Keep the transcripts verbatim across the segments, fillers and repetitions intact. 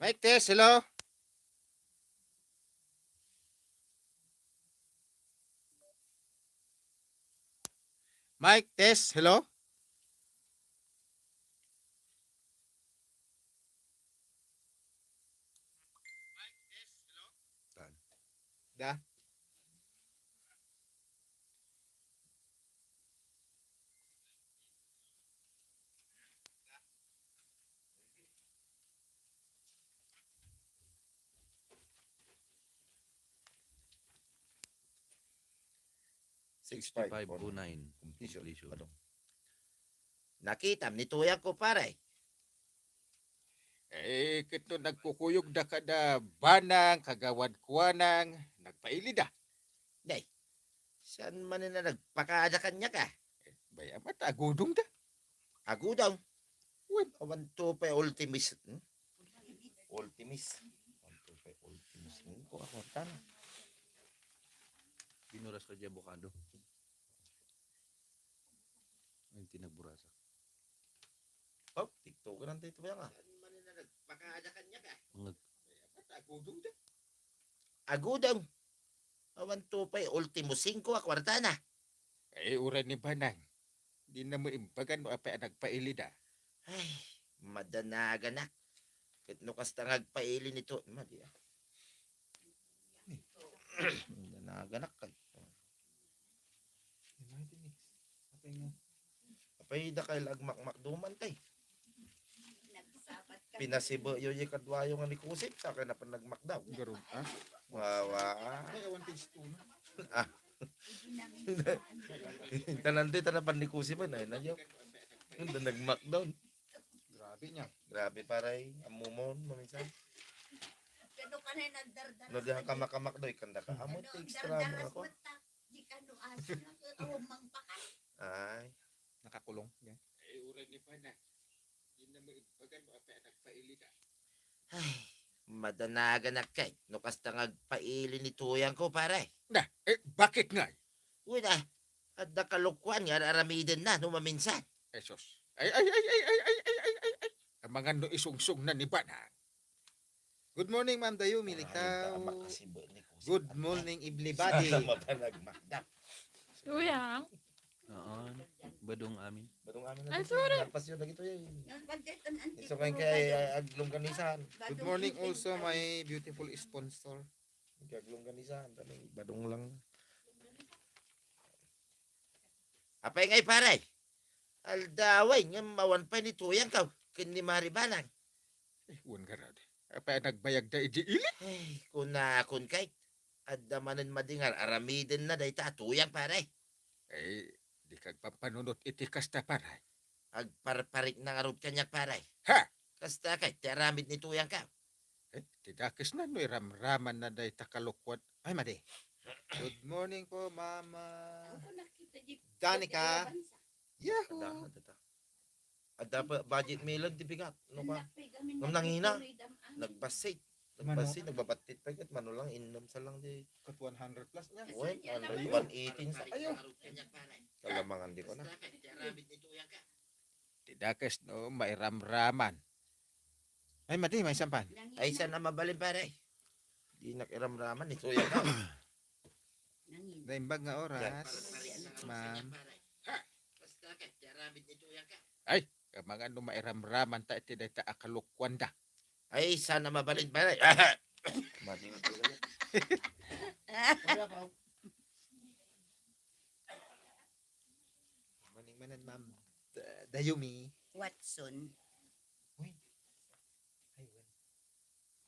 Mic test, hello? Mic test, hello? Da. Six five oh nine. Completion. Completion. Ano? Nakitam ni Tuyang ko, pare. Eh, ket no nagkukuyogda kada banang, kagawad kuanang, nagpailida. Nay, saan man na nagpakada kaniak, a? Eh, bay-am ta agudongda. Agudong? Wen. Awan to pay ultimis. Hmm? Ultimis. Awan to pay ultimis. Hmm, kung ako, tama. Binuras ko di abokado. Ay, tinagburasak. Oh, TikToker ang tito yan, ah. Saan man na nagpakada kaniak, a? Mga agudong da. Agudong. Awan to pay ultimo singko a kwarta na. Eh, uray ni banang. Di na mo imbagan no apay a nagpailida. Ay, madanaganak. Ket no kasta nga agpaili nito, madi, ah. Madanaganak kay. Apay nga. Apay da kay la agmakmakdo man kay. Pinasibo yo ye kadwayo nga ni Kusip, sa kay napan nagmakdaw. Garud, ah? Wawa. Ay, awan page two na. Ah. Tanan di, tanapan ni Kusip, ay, na yo. Anda nagmakdaw. Grabe niya. Grabe, paray. Amumon, maminsan. Kano ka na nagdardara. No, di ka makamakdo, ikanda ka. Amo, extra mo ako. Di ka no aso na, awan mang pakan. Ay. Nakakulong. Ay, uray ni pana. Di na maibagan mo, apay a nagpaili ka. Ay, madanaganak kay. No kasta nga agpaili ni Tuyang ko, pare. Na, eh, bakit nga? Uy na, adda kalokoan nga aramiden na, no maminsan. Jesus. Ay, ay, ay. Amangan no isungsong na ni Banang. Good morning, Ma'am Dayumi Licao. Good morning, everybody. Sana mapanagmakdak. Tuyang. Oo. Badong amin. Badong amin. Ay, sorry. Nagpasyo na gito, eh. Iso kayo kay, ah, aglongganisan. Good morning also, my beautiful sponsor. Kay aglongganisan, kami badong lang. Apay ngay, pare? Aldaway, ngem awan pay ni Tuyang kaw ken ni Mari Banang. Eh, wen garud. Apay a nagbayagda idi ili? Eh, kunakon kay, adda manen madi nga aramiden na dayta a Tuyang, pare. Eh, di kagpampanunot iti kasta, pare. Agparparik na ngarud kaniak, pare. Ha? Kasta kay, ti aramid ni Tuyang kaw. Eh, ti dakes na no iramraman na dayta kalokoan. Ay, madi. Good morning po, Mama Danica. Yahoo! Adda, adda. Adda pa, budget million ti bigat. No ka? Ngem nangina. Nagbassit. Nagbassit, nagbabattit pa ket mano lang, innom sa lang di. Ket one hundred plus niya. Wen, one eighteen sa. Ayo. Kalamangan di ko na. Ti dakes no mairamraman. Ay, madi, maysan pan. Ay, saan na mabalin, pare? Dinak iramraman ni Tuyang kaw. Naimbag nga oras, ma'am. Ay, amangan no mairamraman ta iti dayta a kalokoan da. Ay, saan na mabalin, pare? Madi nga talaga. Morning manen, Ma'am Da-, Dayumi. Watson. Uy. Ay, wen.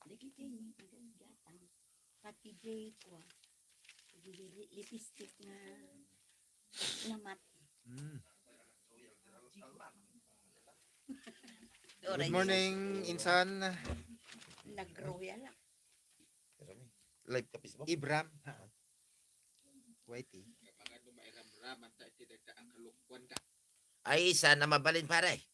Dagiti ni gatgatang. Pati jay ko. Dagiti lipstick nga namat. Mm. Good morning, insan. Nag-royal lang. Live ka, Facebook? Ibram. Ha. Y T. Ay, saan na mabalin, pare?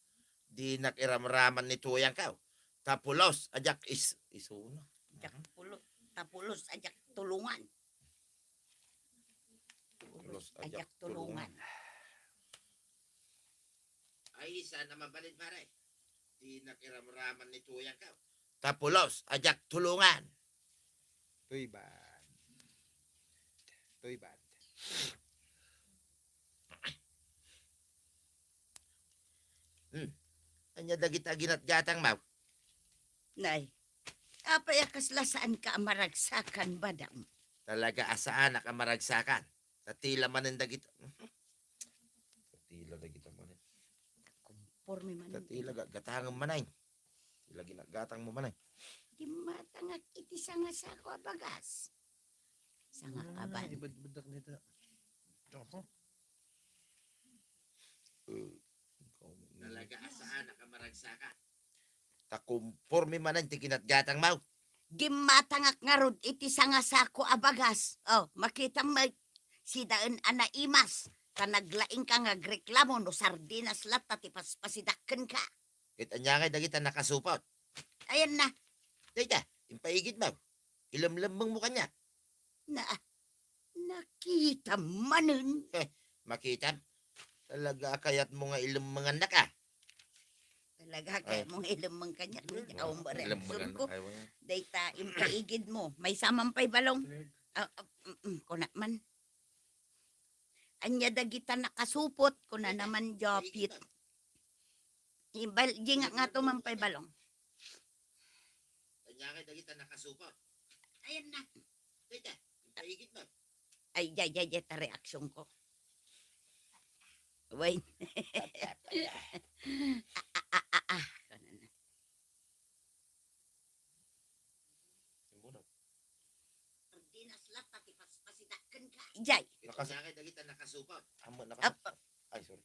Dinak iramraman ni Tuyang kaw. Tapulos, ajak is-, isuna. Ajak pulo-, tapulos, ajak tulungan. Tapulos, ajak tulungan. Ay, saan na mabalin, pare? Dinak iramraman ni Tuyang kaw. Kapulos a diak tulongan. Tuybad. Tuybad. Hmm. Ania dagita ginatgatangmo? Nay, apay a kasla saanka a maragsakan, badam? Talaga a saanak a maragsakan. Tatila manen dagita. Tatila dagita manen. Konporme manen. Tatila ga-, gatangem manen. Tila ginagatangmo manen. Dimmatangak iti sangasako a bagas. Sanga Ah, aban. Ibadbadak dita. Oho. Eh, ikaw, Talaga a saanak a maragsakan. Ta konporme manen ti ginatgatangmo. Dimmatangak ngarud iti sangasako a bagas. Oh, makitam met. Sidaen a naimas. Ta naglaingka nga agreklamo no sardinas latta ti paspasidak kenka. Ket ania ngay dagita nakasupot? Ayanna. Dayta, impaigidmo. Ilemlemmengmo kaniak. Na, nakita manen. Heh, makitam? Talaga a kayatmo nga ilemmengannaka. Talaga a Ay. kayatmo nga ilemmeng kaniak. Ay, awan ba reaksyon Ilemmengan. ko? Ay, wala. Dayta, impaigidmo. Maysa man pay balong. Ah, ah, mm, mm, kuna man. Ania dagita nakasupot, kuna naman Japit. Ibal, di nga, nga to man pay balong. Ania ngay dagita nakasupot? Ayan na. Teka, impaigid mo. Ay, jay, jay, jay, ta reaksyon ko. Wait. Ah, ah, ah, ah, ah. Sardinas latta ti paspasidak kenka. Jay. Nakas- Ania ngay dagita nakasupot? Amo, Ap- nakasaksak. Ay, sorry.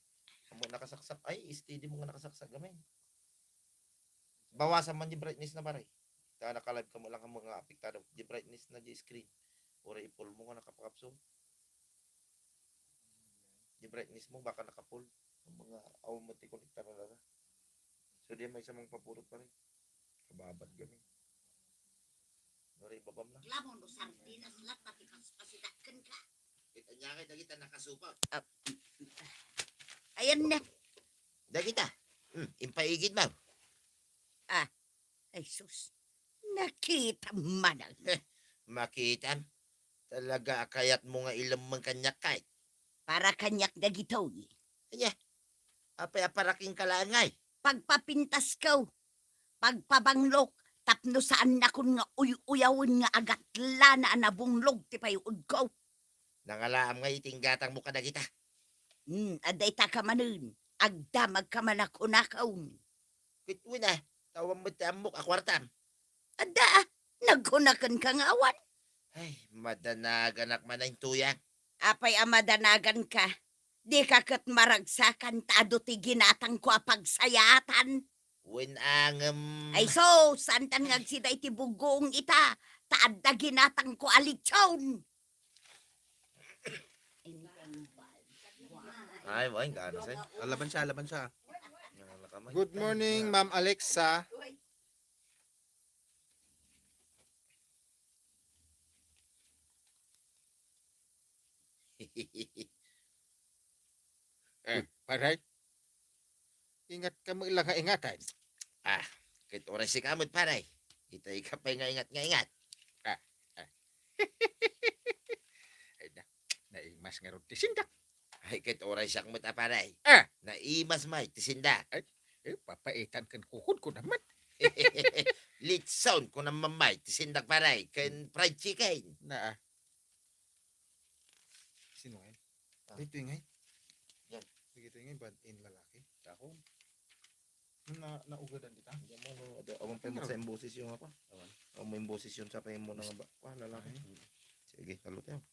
Amo, nakasaksak. Ay, steady mo nga nakasaksak, gamay. Bawasan man di brightness na, pare. Ta naka-live ka mo lang ang mga apektado. Di brightness na di screen. Ora i-full mo nga nakapakapso. Di brightness mo, baka naka-full. Ang mga awan mo ti konektar na lang. So, di may sa mga papurot, pare. Kababad kami. Nori, babam na. Reklamo no sardinas latta ti paspasidak kenka. Ket ania ngay dagita nakasupot? Ah, ayan na. Dagita. Hmm, impaigid mo. Ah, ay sus. Nakita manen. Makitam? Talaga a kayatmo nga ilemmeng kaniak kay? Para kaniak dagitoy. Ania? Apay a para kenka laeng ngay? Pagpapintasko, pagpabanglok, tapno saannakon nga uy-uyawen nga agatlana a nabunglog ti payuodko. Nangalaam ngay iti inggatangmo kadagita. Hmm, adda ita ka manen, agdamagka man a kunakon. Ket wen a, ta awan met ti ammok a kuartam. Adda, nagkuna kenka nga awan. Ay, madanaganak man a intuyang. Apay a madanaganka? Dika ket maragsakan ta adu ti ginatangko a pagsayaatan. Wen a ngem. Ay sus, saantan nga agsida iti buggoong ita, ta adda ginatangko a litson. Ay, wen, gaano, say? Alaban siya, alaban siya. Good morning, Ma'am Alexa. Eh, pare? Ingat ka mo ila nga ingatan. Ah, ket uray sika met, pare. Itay ka pay nga ingat nga ingat. Ah, ah. Ay, na, naimas ngarud ti sindak. Ay, ket uray siak met a, pare. Ah! Naimas may ti sindak. Ay, eh, papaitan ken kukod ko naman. Litson ko naman may ti sindak, pare, ken fried chicken. Na, ah. Sino ngay? Ah. Dito ngay? Yan. Dito ngay, ba't in lalaki? Ako. Na, naugadan dita? Hindi mo, no, ada, awan pa yung Ano? sa imposition nga pa. Awan. Awan mo imposition sa pa yung muna nga ba? Ah, lalaki. Ay. Sige, kalut yan.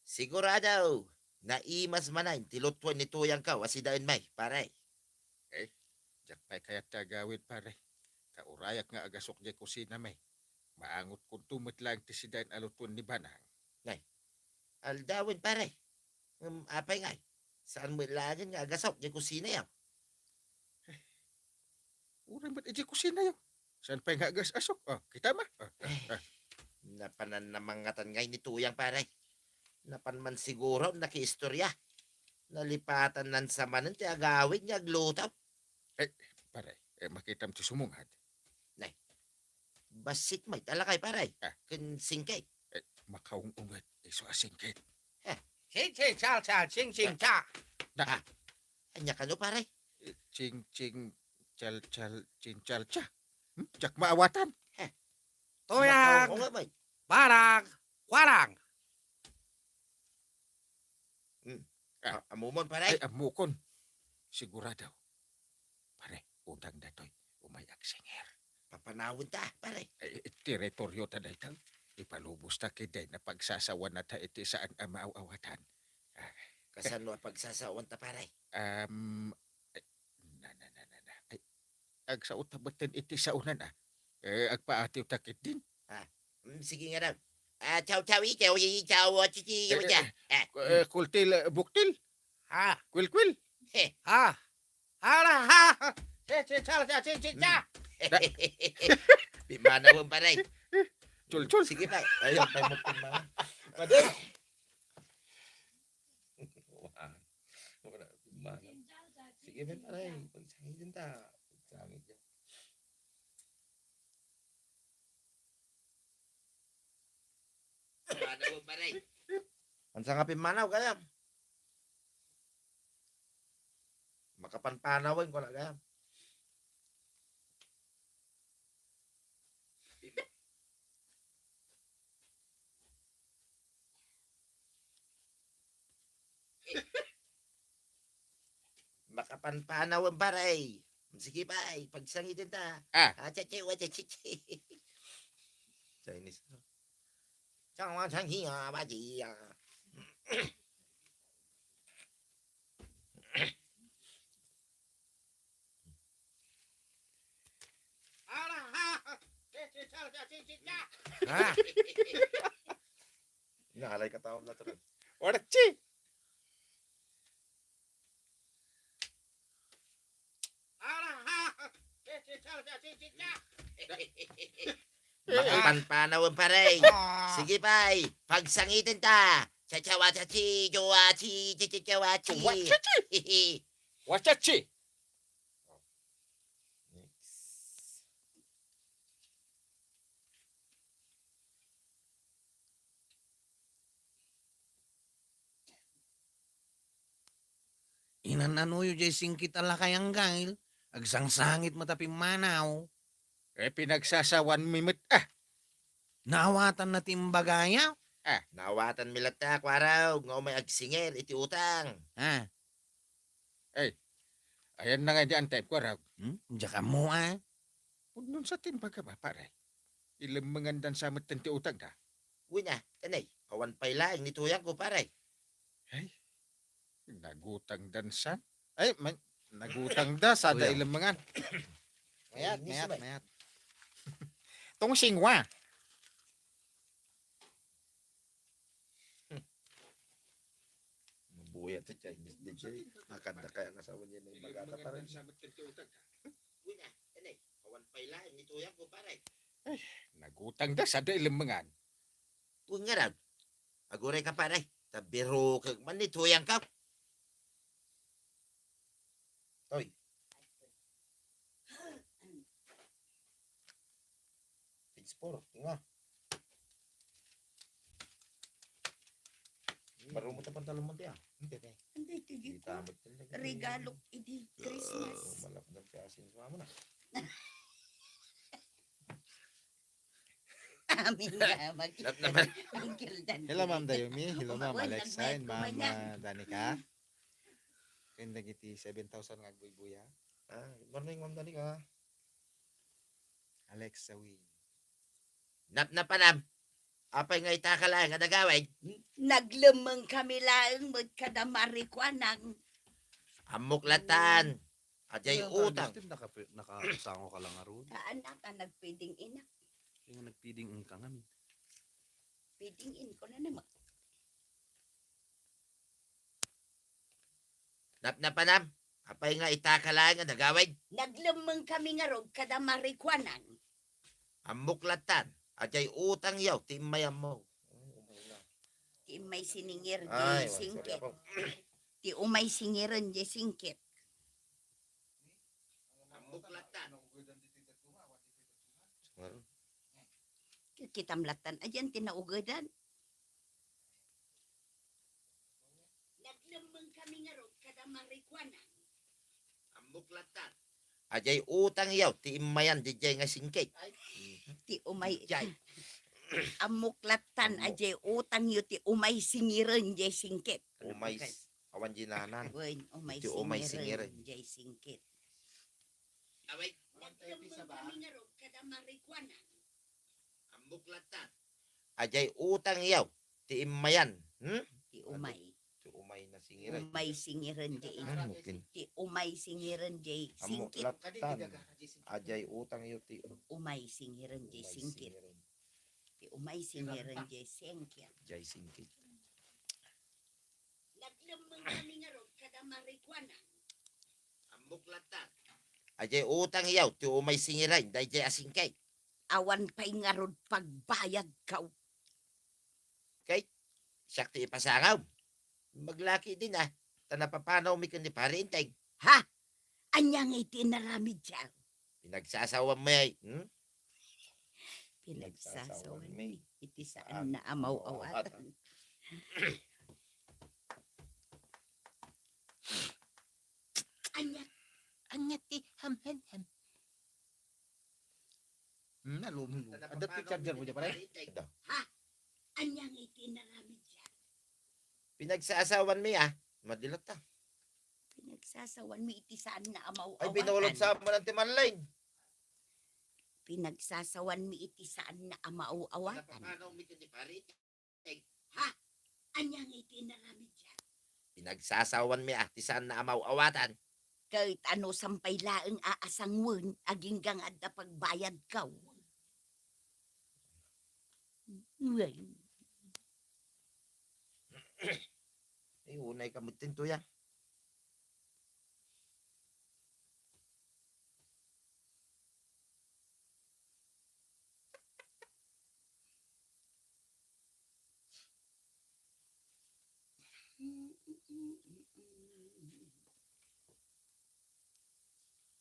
Sigurado, naimas manen ti lutuen ni Tuyang ko a sidaen may, pare. Eh, diak pay kayat ti agawid, pare. Ta urayak nga agasok diay kusina may. Maangot kunto met laeng ti sidaen a lutuen ni Banang. Nay, aldawen, pare. Ngem apay ngay? Saan met laengen nga agasok diay kusina yaw? Uray met idiay kusina yaw. Saan pay nga agas-asok? Oh, kita ma? Oh, oh, Eh, oh. Napanan namangngatan ngay ni Tuyang, pare. Napan man siguro nakiistorya. Nalipatan nan sa manen ti agawid nga agluto. Eh, pare, Eh, makitam ti sumungad. Nay, bassit met a lakay, pare. Ah. Ken singkit. Eh, makaung-unget isu a singkit. Eh. Ching, ching, chal, chal, ching, ching, cha. Na. Ah. Ania kano, pare? Eh, ching, ching, chal, chal, ching, chal, cha. Hmm? Diak maawatan. Eh. Tuyang. Makaung-unget met. Barang. Kuarang. Hmm. Ah. A-, ammom, pare? Ay, ammokon. Sigurado. Pare, utang datoy. Umay agsingir. Papanawenta, pare. Ay, teritoryo ta dayta. Ipalubos ta ket dayta pagsasawan ta iti saan a maaw-awatan. Ah. Kasano a pagsasawan ta, pare? Um, ay, na, na, na, na, na. Ay, agsao ta metten iti saonan, ah. Eh, agpaatiw ta ketdin. Ah, mm, sige nga daw. Ah, chow, chow, i, chow, i, chow, o, chi, chi, Eh, o, cha. Eh, Ah, eh, mm. Kultil, eh, buktil? Ha? Kwilkwil? He. Ha? Hala, ha? Che, che, cha, cha, che, che, cha. Mm. Da- Pimanawen, pare. Chul, chul. Sige, pare. Ayun, pare, mo pimanaw. Pare. Wala. Wala, mana. Sige, men, aray, pagsangiten ta. Pagsangit yan. Panaw, pare. Ang sangapin manaw, kaya. Makapanpanawan ko na, kaya. Makapanpanawan, pare. Sige, pare, pagsangiten ta. Ah. Ah, chichi, wa, chichi. Chinese, no? Chang, wa, chang, hi, ah, wa, ji, ah. Ha? Naalay ka tao na to. Wala, chi! Makapanpanawan, pare. Ah. Sige, pare. Pagsangiten ta. Chachawachachi, jowachi, chichichawachi. Wachachi. Wachachi. Next. Inan-anoyo jay singkit a lakay, Anggail? Agsangsangit met a pimmanaw. Eh, pinagsasawan mi met, ah. Naawatan na ti imbagayo? Ah. Naawatan mi latta, Kuarog, nga umay agsingir iti utang. Ah. Ay, ayan na nga di antay, Kuarog. Hmm? Diak ammo, ah. Pudnon sa timbagam, pare. Ilemmengan dan sa metten ti utang da. Uy na, tanay, awan pay laeng ni tuyang ko, pare. Ay, nagutang dan sa. Ay, man, nagutang da, sa da Tuyang. Ilemmengan. Mayat, Ay, mayat, mismo. Mayat. Tong singwa. Mabuya ti Chinese D J. Makanda kaya nga sa unya na yung magata pa rin. Uy na, tanay, awan pay laeng ni tuyang ko, pare. Ay, nagutang da, sa da ilemmengan. Uy nga rag. Aguray ka, pare. Tabiro ka man ni tuyang ka. Toy. Page four, nga. Baro mo ta pantalon mo, tiya. Hindi, te. Hindi, ti Kita dito. Mo talaga. Regalo idi Christmas. Ah, malapdan ti asin sa mama na. Amin nga, mag- Nap-, nap-, Ang kildan Hello, ko. Ma'am Dayumi. Hello, Ma'am Umawan, Alexa and nag-night ko Ma'am, man yan. Ah, Danica. Ken dagiti seven thousand nga agbuybuya. Ah, good morning, Ma'am Danica. Alexa Win. Napnapanam. Apay nga ita ka laeng a nagawid? Naglemmeng kami laeng met kada Marikuanang. Ammok latan. Adiay Kaya utang. Naka-, nakasango ka lang, Aron. Saan na ka nagpiding ina? Yung nagpiding in ka ngamin. Piding in ko na naman. Napnapanam, apay nga ita ka laeng a nagawid? Naglemmeng kami ngarud kada Marikuanang. Ammok latan, adiay utang yaw, ti immayammo. Ti immay siningir, di Ay, sorry singkit. Ako. Ti umay singiren, di singkit. Kitam lattan, adian ti naugedan. Naglemmeng kami ngarud kada marijuana. Ammok lattan. Adiay utang yaw ti immayan didiay nga singkit. Ti umay, ammok lattan, adiay utang yo ti umay singiren diay singkit. Umay s-, awan dinanan. Wen, umay singiren diay singkit. Naglemmeng kami ngarud kada marijuana. Ammok lattan. Adiay utang yaw ti immayan. Hmm? Ti umay. Ti umay na singiren. Umay singiren diay. Ah, okay. Ti umay singiren diay singkit. Ammok lattan. Adiay utang yaw ti umay singiren diay singkit. Ti umay singiren diay singkit. Diay singkit. Naglemmeng kami ngarud kada marijuana. Ammok lattan. Adiay utang yaw ti umay singiren daydiay a singkit. Awan pay ngarud pagbayadkaw. Kay, siak ti ipasangaw. Maglaki din, ah. Ta napapanawmi ken ni Pare Enteng. Ha? Ania ngay ti inaramidyo? Pinagsasawanmi, hmm? Pinagsasawanmi iti saan na amaw-awatan. Ania, ania ti hamhenhem? Hmm, nalum-, adda ti charger mo dyan, pare? Adda. Ha? Ania ngay ti inaramidyo? Pinagsasawanmi, ah. Madilat ta. Pinagsasawanmi iti saan na amaw-awatan. Ay, binulod sa man ti Marlene. Pinagsasawanmi iti saan na amaw-awatan. Napapanawmi ken ni Pare Enteng. Ha? Ania ngay ti inaramidyo? Pinagsasawanmi, ah, ti saan na amaw-awatan. Ket anusan pay laeng a asangwen, agingga nga adda pagbayadkaw. Wen. Ay, unay ka met ti tuya.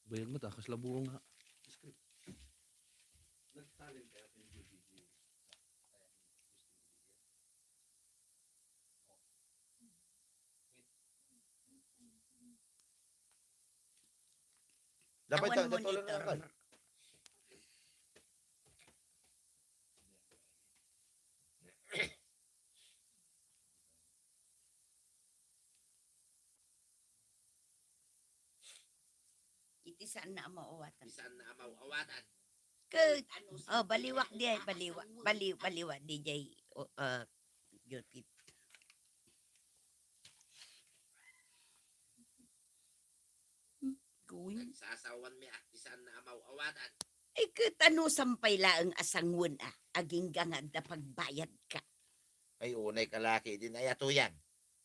Bayag mo ta, kas labuong nga. Dapat awan ta-, monitor. Iti saan na amaw-awatan. Iti saan na amaw-awatan. Ket, oh, baliwak di ay, baliwak, bali-, baliwak di jay, oh, uh, Judith. Hmm, going. Nagsasawanmi, ah, iti saan na amaw-awatan. Ay, ket anusan pay laeng a sangwen, ah, agingga nga adda pagbayadka. Ay, unay ka laki din ay atuyan.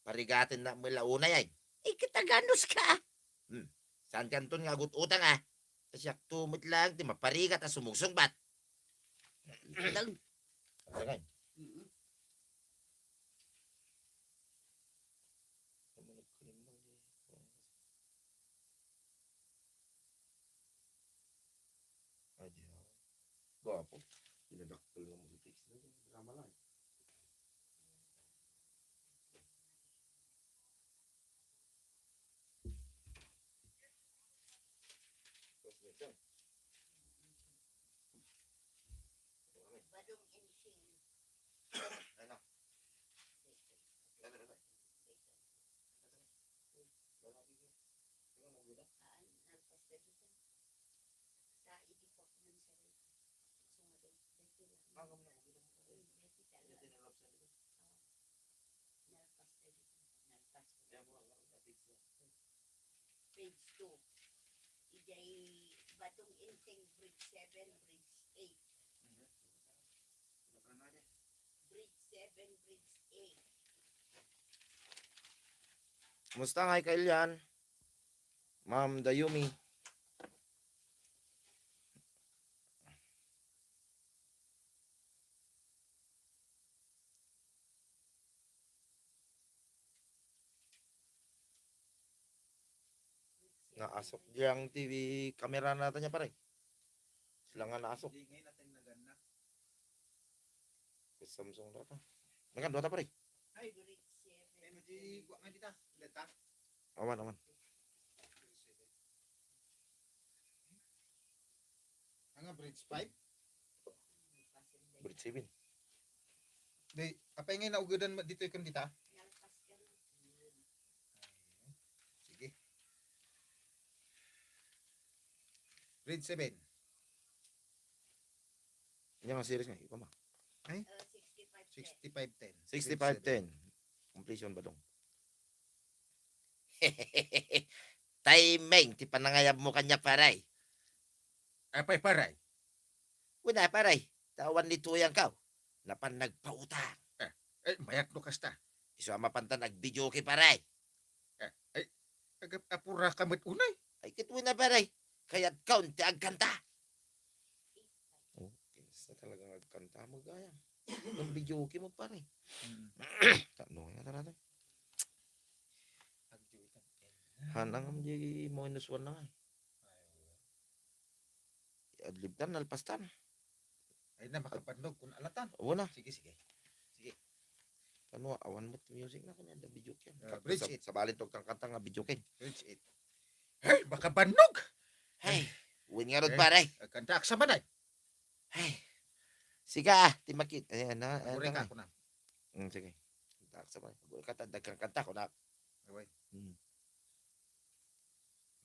Parigaten na mula unay ay. Ay, ket aganos ka, ah. Hmm. Saan kanton nga agut-utang, ah? Siak to met laeng ti maparigat a sumugsugbat. Lang. Ang sakay. Mm-mm. Ay, di ako. Pinadakkel nga mo sa text na yun. Drama lang. Badong insing. Ano? Ano, ano? Haan, nalpas na dito. Sa idi po ng sarili. Sumado, dito lang. Eh, may kita lang. Nalpas na dito. Nalpas na dito. Page two. Idiay Badong Insing, bridge seven, bridge eight. Bridge seven, bridge eight. Kumusta nga, Kailian? Ma'am Dayumi. Naasok diay ti kamera nata nia, pare. Sila nga naasok. Di ngay natengnagan na. Samsung data. Nagan, duwata, pare. Ay, grade seven. Ay, madi, kuha nga dita. Data. Awan, awan. Anga, bridge five? Bridge seven. Di, apay nga naugadan mo ditoy kun dita? Sige. Grade seven. Ania nga series nga, ikaw ma. Ay? Sixty-five ten. Sixty-five ten. Completion, Badong. Timing ti panangayabmo kaniak, pare. Apay, pare? Kuna, pare, ta awan ni Tuyang kaw. Napan nagpautang. Eh, eh, mayak no kasta. Isu a mapantan agvideoke, pare. Eh, ay, agap-, apuraka met unay. Ay, ket kuna, pare. Kayatkaon ti agkanta. Oh, kasta talaga nga agkanta, magayam. Agvideoke mo, pare. Hmm. Tano nga tara to. Agvideoke. Hanang di mo inuswan na nga. Ay, wala. Adlibtan, nalpastan. Ay na, makapannog kun alatan. Awan na. Sige, sige. Sige. Ano, awan met music na kanya, da video ken. Ah, bridge it. Sabalin to kang kanta nga video ken. Bridge it. Hey, makabannog! Hey, win nga rod, pare. Kanta aksa man ay. Hey. Sika, ah, ti makit. Ayan na, ayan na. Agureka, kunam. Mm, sige. Kanta aksa man. Agureka, ta dagkang kanta, kunam. Away. Mm.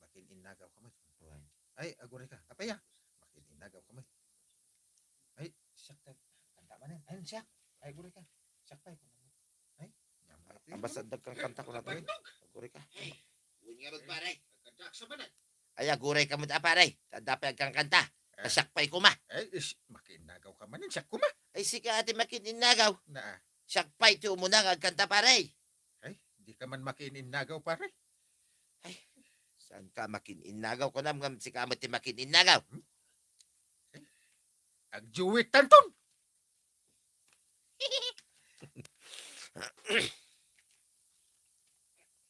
Makin-innagaw ka met. Ay, agureka. Apay a? Makin-innagaw ka met. Ay, siak ta. Kanta man yan. Ay, siak. Ay, agureka. Siak pay. Ay, basta dagkang kanta ko na to. Agureka. Ay, win nga rod, pare. Ay, agureka met a, pare. Ta adda pay agkangkanta. Ta siak pay kuma. Ay, is, makin-innagaw ka man, siak kuma. Ay, sika ti makin-innagaw. Naa. Siak pay ti umuna nga agkanta, pare. Ay, di ka man makin-innagaw, pare. Ay, saan ka makin-innagaw? Kunam ngem sika met ti makin-innagaw. Hmm? Ay, agjuwitanton.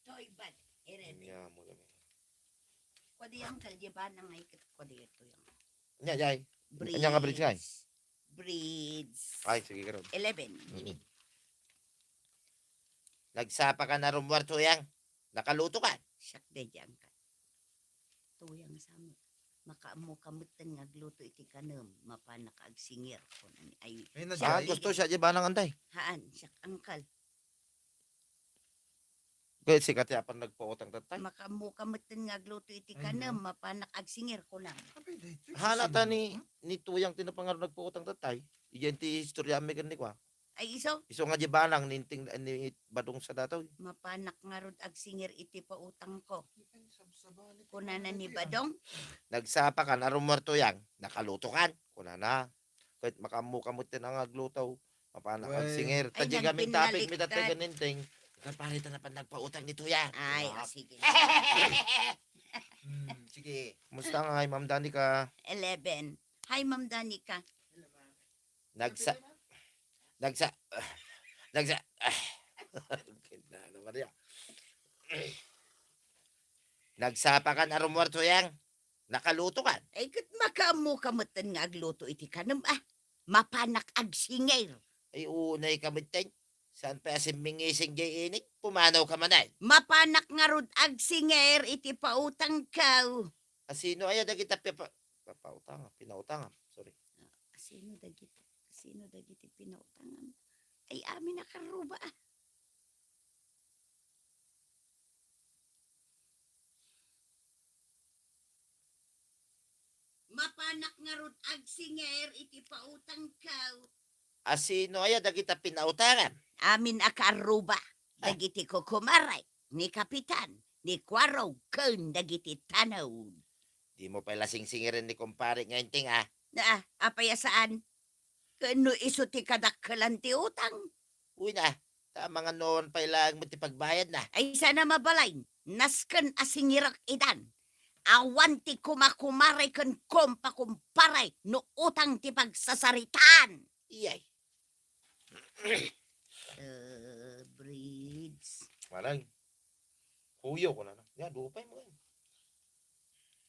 Toy bad. Ere. Nya mo kami. Kuadi ang kalye ba nang ay ket kuadi ito yang. Nya, jay. Nya nga bridge ngay. Bridge. Ay, sige, karon. Eleven. Mm. Nagsapa ka na rummuar, Tuyang? Nakaluto ka? Siak daydi angka. Tuyang sa met. Makaammo ka metten nga agluto iti kanem, mapanak agsingir, kunani. Ay, ay, siak, gusto siya di banang, antay? Haan, siak angkal. Kaya sika ti apan nagpautang tattay? Makaammo ka metten nga agluto iti kanem, mapanak agsingir, kunam. Hala ta ni, ni Tuyang ti napangaro nagpautang tattay. Iyan ti istorya mi ken ni kwa. Ay, iso? Iso nga di banang ninting, ni Badong sa datoy. Mapanak ngarud agsingir iti pautangko. Kunana ni Badong. Nagsapa kan, a rummuar, Tuyang, nakaluto kan. Kunana. Ket makaammo ka met ti nangagluto. Mapanak agsingir. Ay, ta di kami tapik, mi tattay ken ninting. Ikaw, pare, ta napan nagpautang ni Tuyang. Ay, o, sige. Hmm, sige. Kumusta nga, hi, Ma'am Danica? Eleven. Hi, Ma'am Danica. Nagsa-, nagsa-, nagsa-, Kinana Maria. Nagsapa kan a rummuar, Tuyang? Nakaluto kan? Ay, ket makaammo ka metten nga agluto iti kanem, a. Mapanak agsingir. Ay, unay ka metten. Saan pay a simmingising jay init? Pumanaw ka manen. Mapanak ngarud agsingir iti pautangko. A sino aya dagita papa-, papautangam, pinautangam? Sorry. A sino dagiti, a sino dagiti pinautangam? Ay, amin a karruba, a. Mapanak ngarud agsingir iti pautangko. A sino aya dagita pinautangam? Amin a kaarruba, dagiti kukumarek, ni Kapitan, ni Kuarog, ken dagiti tanod. Dimo pay la singsingiren ni kumpare nga inting, a. Na, apay a saan? Ken no isu ti kadakkelan ti utang. Uy na, ta amangan no awan pay laeng met ti pagbayadna. Ay, saan a mabalin, nasken a singirek idan. Awan ti kumakumare ken kumpakumpare no utang ti pagsasaritaan. Iyay. Eh, bridge. Manang, huyo ko na, no? Ya, dupay mo, eh.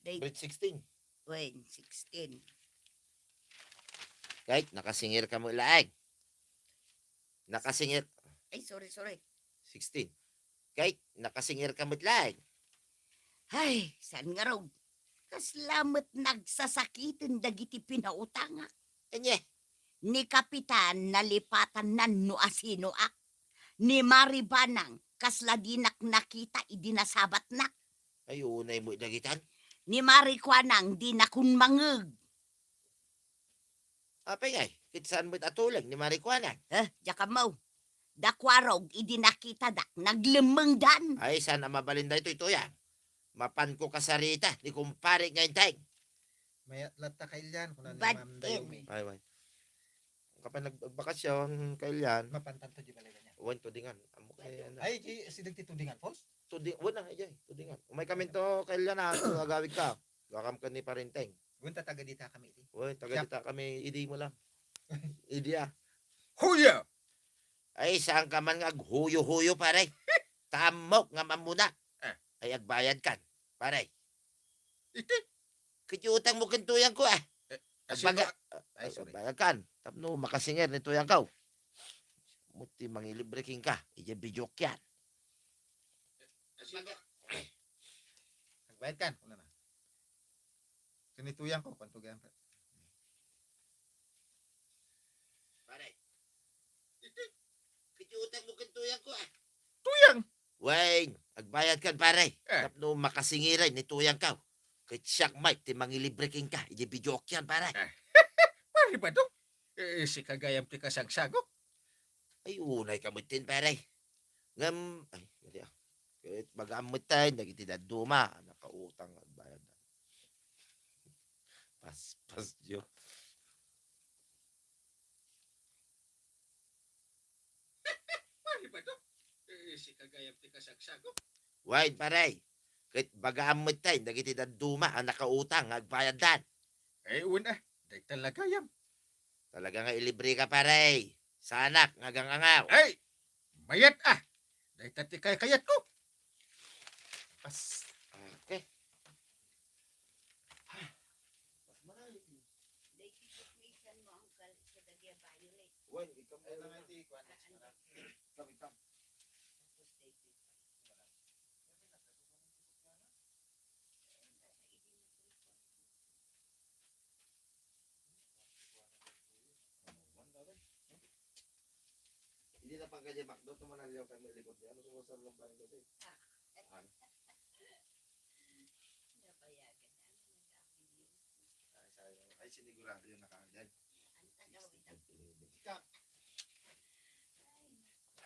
Grade sixteen. Wen, sixteen. Kahit nakasingir ka mo laeng. Nakasingir. Ay, sorry, sorry. Sixteen. Kahit nakasingir ka met laeng. Ay, saan ngarud? Kasla met nagsasakiten dagiti pinautangak. Anya? Ni Kapitan, nalipatannan no asinoak. Ni Mari Banang, kasla dinak nakita idi nasabatnak. Ay, unay mo dagitan? Ni Mari Kuanang, dinakon mangeg. Apay ngay, ket saan met a tuleng ni Mari Kuanang? Eh, diak ammo. Dakuarog, idi nakitadak, naglemmengdan. Ay, saan a mabalin daytoy, Tuyang? Mapanko kasarita ni kumpare nga inteng. Mayat latta kailian, kuna ni Ma'am Dayumi. Ay, way. Kapan nag-, nagbakasyon, kailian. Mapantanto di balay niya. Wen, tudingan. Amo kay, ano? Ay, di, si dagiti tudingan, boss? Tudi-, wen na, ay, tudingan. Umay kami to, kailian, ha, to agawid ka. Gakam ka ni parenteng. Wen, ta taga dita kami, idi. Wen, taga dita kami, idi mo lang. Idi, ah. Huya! Ay, saan ka man nga aghuyo-huyo, pare? Tammok nga mamuna. Ah. Ay, agbayad kan, pare. Iti? Ket utang mo ken Tuyang ko, ah. Eh, agbaga-, ay, sorry. Agbayad kan. Tapno makasingir ni Tuyang ko. Muti mangilibre kenka. Ija video kyan. Agbayad kan. Una na. Ken ni Tuyang ko, kuanto gayam, pre? Pare. Iti, iti utang mo ken Tuyang ko, ah. Tuyang? Wen, agbayad kan, pare. Eh. Tapno makasingiray ni Tuyang ka. Ket siak met ti mangilibre kenka, iti video kyan, pare. Eh. Pare ba to? Eh, sika gayam ti kasagsago? Ay, unay ka met tin, pare. Ngem, ay, dali, ah. Ket baga met ten, dagiti dadduma, nakautang, agbayad. Paspas, yo. Pare ba to? Eh, sika gayam ti kasagsago? Wen, pare. Ket baga met ten, dagiti dadduma a nakautang nga agbayaddan. Eh, wen, eh. Dayta la gayam. Talaga nga ilibre ka, pare. Saanak nga agang-angaw. Ay! Mayat, ah! Dayta ti kaykayatko. Pas. Okay. Wen, ikaw mo na nga iti kuan. Ikaw, ikaw. Hindi na pang kanya McDo, tumanaliw kami likod niya. Ano sa mga sarong barang kasi? Ah. Nabayagan na, ano, nag-amin yun. Ay, sayang. Ay, sinigurado yung nakaagad. Ang tagawid ang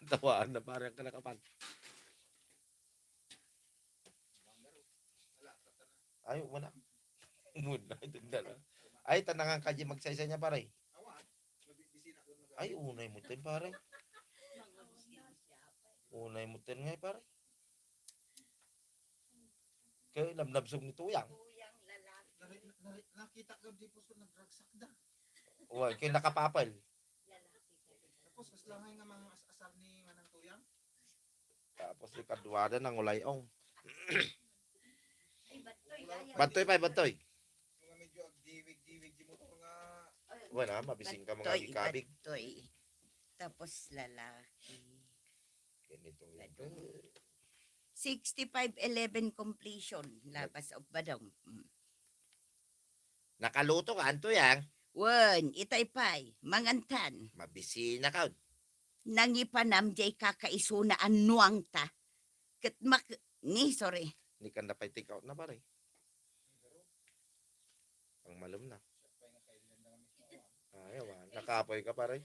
Ang tawaan na parang kalakapan. Ay, wala. Wala, dun na lang. Ay, tanangan ka di magsaysay niya, pare. Ay, unay mo ten, pare. Unay mo ten nga, pare. Kay nabnabsog ni Tuyang. Tuyang, lalaki. Nari-, nari-, nakita ko di po sa nagragsak da. Uy, kay nakapapel. Lalaki ka. Tapos, mas langay nga mga as-asar ni Manang Tuyang. Tapos ikaduada nang ulayong. Ay, Batoy, gaya. Batoy pa, Batoy. Mga medyo agdiwig-diwig di motor nga. Ay, wala, mabising ka mga Batoy, gikabig. Batoy. Tapos lalaki. Ganito yun. Badong. Sixty-five eleven completion, Nag- Lapas of Badong. Mm. Nakaluto ka, anto yan? Wen, itay pay, mangantan. Mabisina ka. Nangipanam jay kakaisuna a nuangta. Ket mak-, ni, sorry. Ni kanda pay take out na, pare. Ang malum na. Ayaw, ah. Nakapoy ka, pare.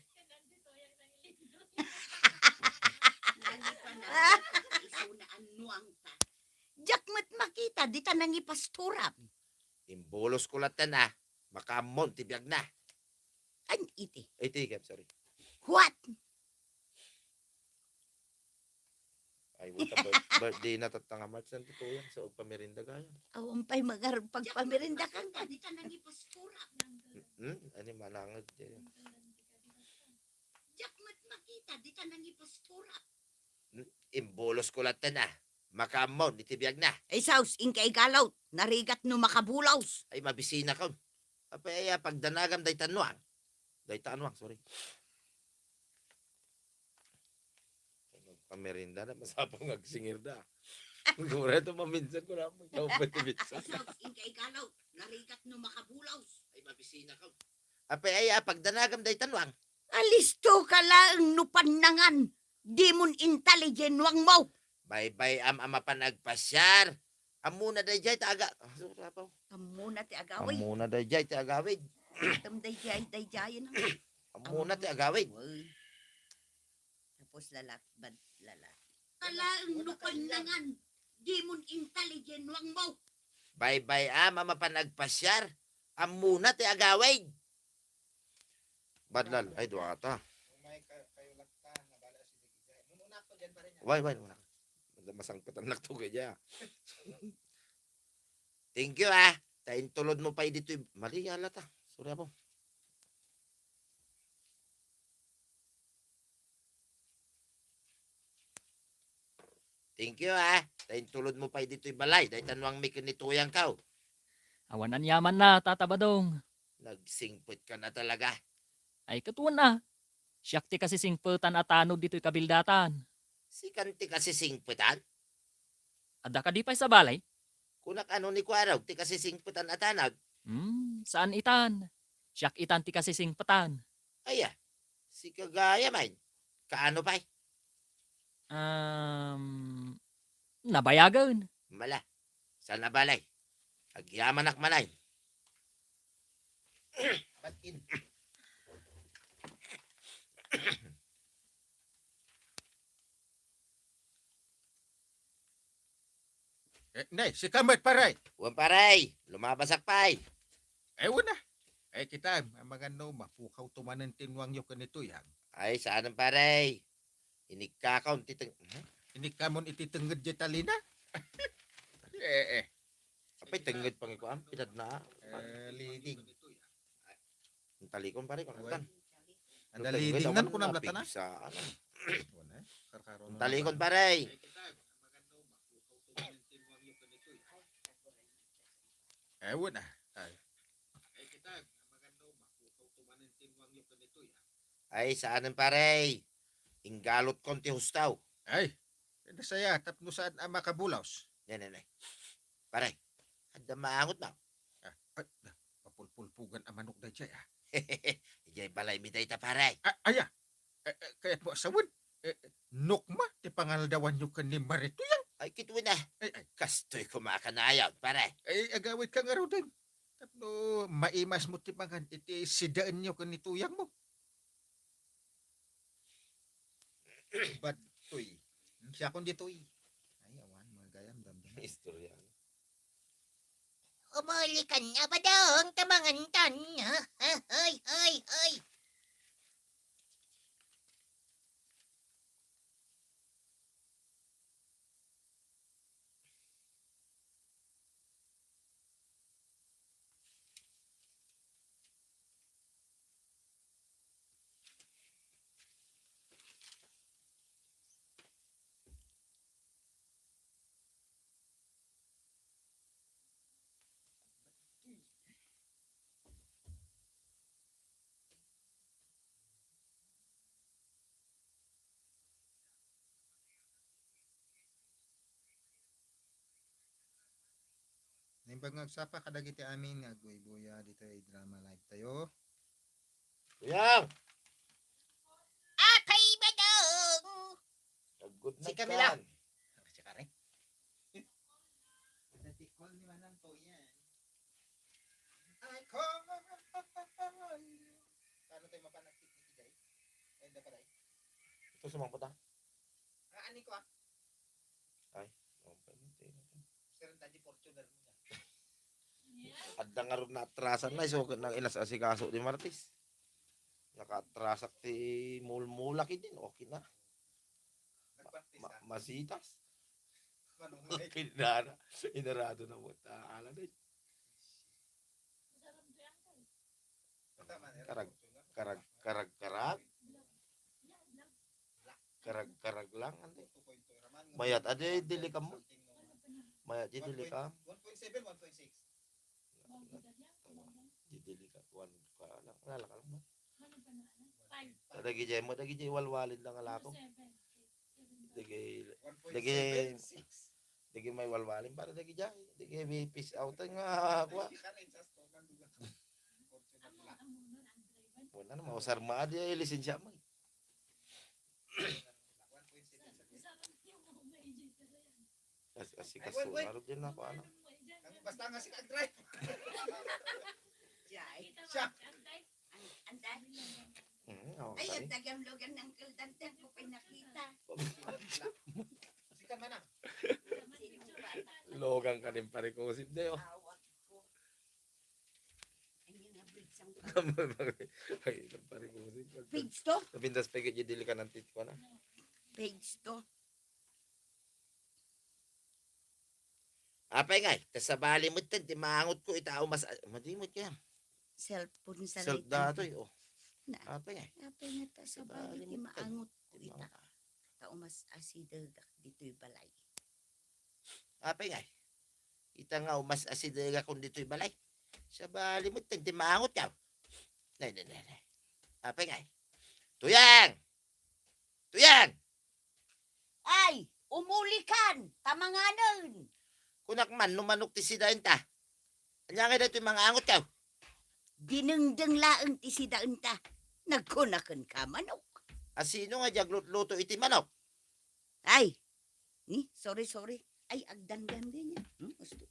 Nangipanam jay kakaisuna a nuangta. Diak met makita, dita nangipasturam. Imbulos ko latta na. Makaammon ti biag na. An iti? Iti, Gab, sorry. What? Ay, wata, bir-, birthday na tatta nga March, nanti Tuyang, so, agpamirinda gayam. Awan pay magarag pagpamirinda kan. Dita nangipasturam. Hmm? Ani manangag di. Diak met makita, dita nangipasturam. Hmm? Imbulos ko latta na. Makaammon iti biagna. Ay, sus, inka igalaw, narigat no makabulaws. Ay, mabisinakon. Apay aya pagdanagam dayta nuang? Dayta nuang, sorry. Pamerinda na, masapul nga agsingirda. Siguro ito maminsan ko na, ikaw pa iti minsan. Ay, sus, inka igalaw, narigat no makabulaws. Ay, mabisinakon. Apay aya pagdanagam dayta nuang? Alisto ka laeng no pannangan, dimon intali diay nuangmo. Baybay-am a mapan agpasiar. Ammona daydiay ti aga-, ah, sorry, apaw. Ammona ti agawid. Ammona daydiay ti agawid. Atam daydiay, daydiay na. Ammona ti agawid. Uy. Tapos lalaki, bad-, lalaki. Ka laeng no pannangan, dimon intali diay nuangmo. Baybay-am a mapan agpasiar. Ammona ti agawid. Badlal, ay, dua ta. Way, way, muna. Masangpetan nak to kaya. Thank you, ah. Ta intulod mo pay ditoy. Mali, yala ta. Sorry, apo. Thank you, ah. Ta intulod mo pay ditoy balay. Dayta nuang mi ken ni Tuyang kaw. Awan aniaman na, Tata Badong. Nagsingpet ka na talaga. Ay, ket wen a. Siak ti kasisingpetan a tanod ditoy kabildatan. Sikan ti kasisingpetan? Adda kadi pay sa balay? Kunak ano ni Kuarog ti kasisingpetan a tanod? Hmm, saan itan. Siak itan ti kasisingpetan. Aya, sika gayam. Kaano pay? Um, nabayagen. Mala, saan a balay? Agyamanak manen. Ba't in-, Eh, nay, sika met, pare. Wen, pare, lumabasak pay. Eh, wen a. Eh, kita, amangan no, mapukaw to manen ti nuangyo ken ni Tuyang. Ay, saanen, pare. Inikkakon ti teng-, hmm? Inikkamon iti tengnged diay talina? Eh, eh. Apay tengnged pangikuan, pidadna. Eh, leading. Ang talikon, pare, kung Uy. Nagtan. Ang leading nan, kunam latana? Pigsa, ano? Wala, eh. Karkaro na Ang talikon, naman. Pare. Eh, wala. Ay. Ay, saanen, pare. Inggalot kon ti hustaw. Ay, nasaya, tapno saan a makabulaws. Ne, ne, ne. Pare, adda maangot na. Ah, ay, na, mapulpulpugan a manok daydiay, ah. Idiay balay mi dayta, pare. Ah, aya. Eh, eh, kayat mo a sawen, eh, eh, nukma ti pangaldawanyo ken ni Mare Tuyang. Ay, kituen a. Ay, ay. Kastoy koma a kanayon, pare. Ay, agawidka ngaruden. Tapno maimas mo ti mangan iti sidaenyo ken ni Tuyang mo. Bad toy. Siakon ditoy. Ay, awan, mga gayam, damdam. Istorya. Umuli ka na, Badong, ta mangan ta na. Hoy, hoy, hoy. Naimbag nga agsapa kadagiti amin nga agbuybuya ditoy drama live tayo. Kuya! Apay, Badong! Good night, si Camila. Kan. Si Karen. Sa tikol ni Manang Toyan. Ay, ko. Paano tayo mapanagpit ni Kiday? Ay, hindi pa tayo. Ito sumangkot, ah. Ah, ani ko, ah. Ay, okay. Sir, ang daddy Fortuner mo na. Adda nga ron naatrasan na, iso nang inas-asikaso di Martis. Nakaatrasak ti mulmula kidin, okay na. Nagpartis, Ma-, ah. Masitas. Manong Mike. Kinara, inarado na mo, ta-, ala na. Karag, karag, karag, karag. Karag, karag lang, ante. Mayat, adi, dili ka mo. Mayat, di dili ka. Di dili ka. Kuan ka lang. Wala ka lang mo. Dagijay mo, dagijay walwalin lang alako. Dagi, dagi, dagi may walwalin para dagijay. Dagi may peace out nga, kuan. Wala na, mausar mo, adi, ay, lisensya mo. As-, asikaso, narod din ako, ano? Basta nga si Kag Drive. Jay. Siya. An-, anday. Mm, oh, Ay, kani? Ang tagang lugan ng Uncle Dante, ang ko pinakita. Sika man ah. Sino ba? Logan ka din, pare ko, si Deo. Awag ko. Ay, nga bridge ang Ay, pare ko, si Page two? Napintas pa yung dili ka ng tit ko na. Page two. Apay ngay, ta sabali met ti maangot ko ita, umas-, madimot kaya. Cellphone sa Self datoy, oh. Na. Apay ngay. Apay nga ta sabali ti maangot ko ita. Ta umas-asidegak ditoy balay. Apay ngay. Ita nga umas-asidegak ditoy balay. Sabali met ti maangot ka. Nay, nay, nay, nay. Apay ngay. Tuyang! Tuyang! Ay, umulikan, ta manganen. Kunak man, no manok ti sidaenta. Anya nga daytoy mangaangot ka? Dinengdeng laeng ti sidaenta. Nagkunaken ka manok. A sino nga di aglutluto iti manok? Ay, ni, sorry, sorry. Ay, agdandan din yan. Hmm? Gusto.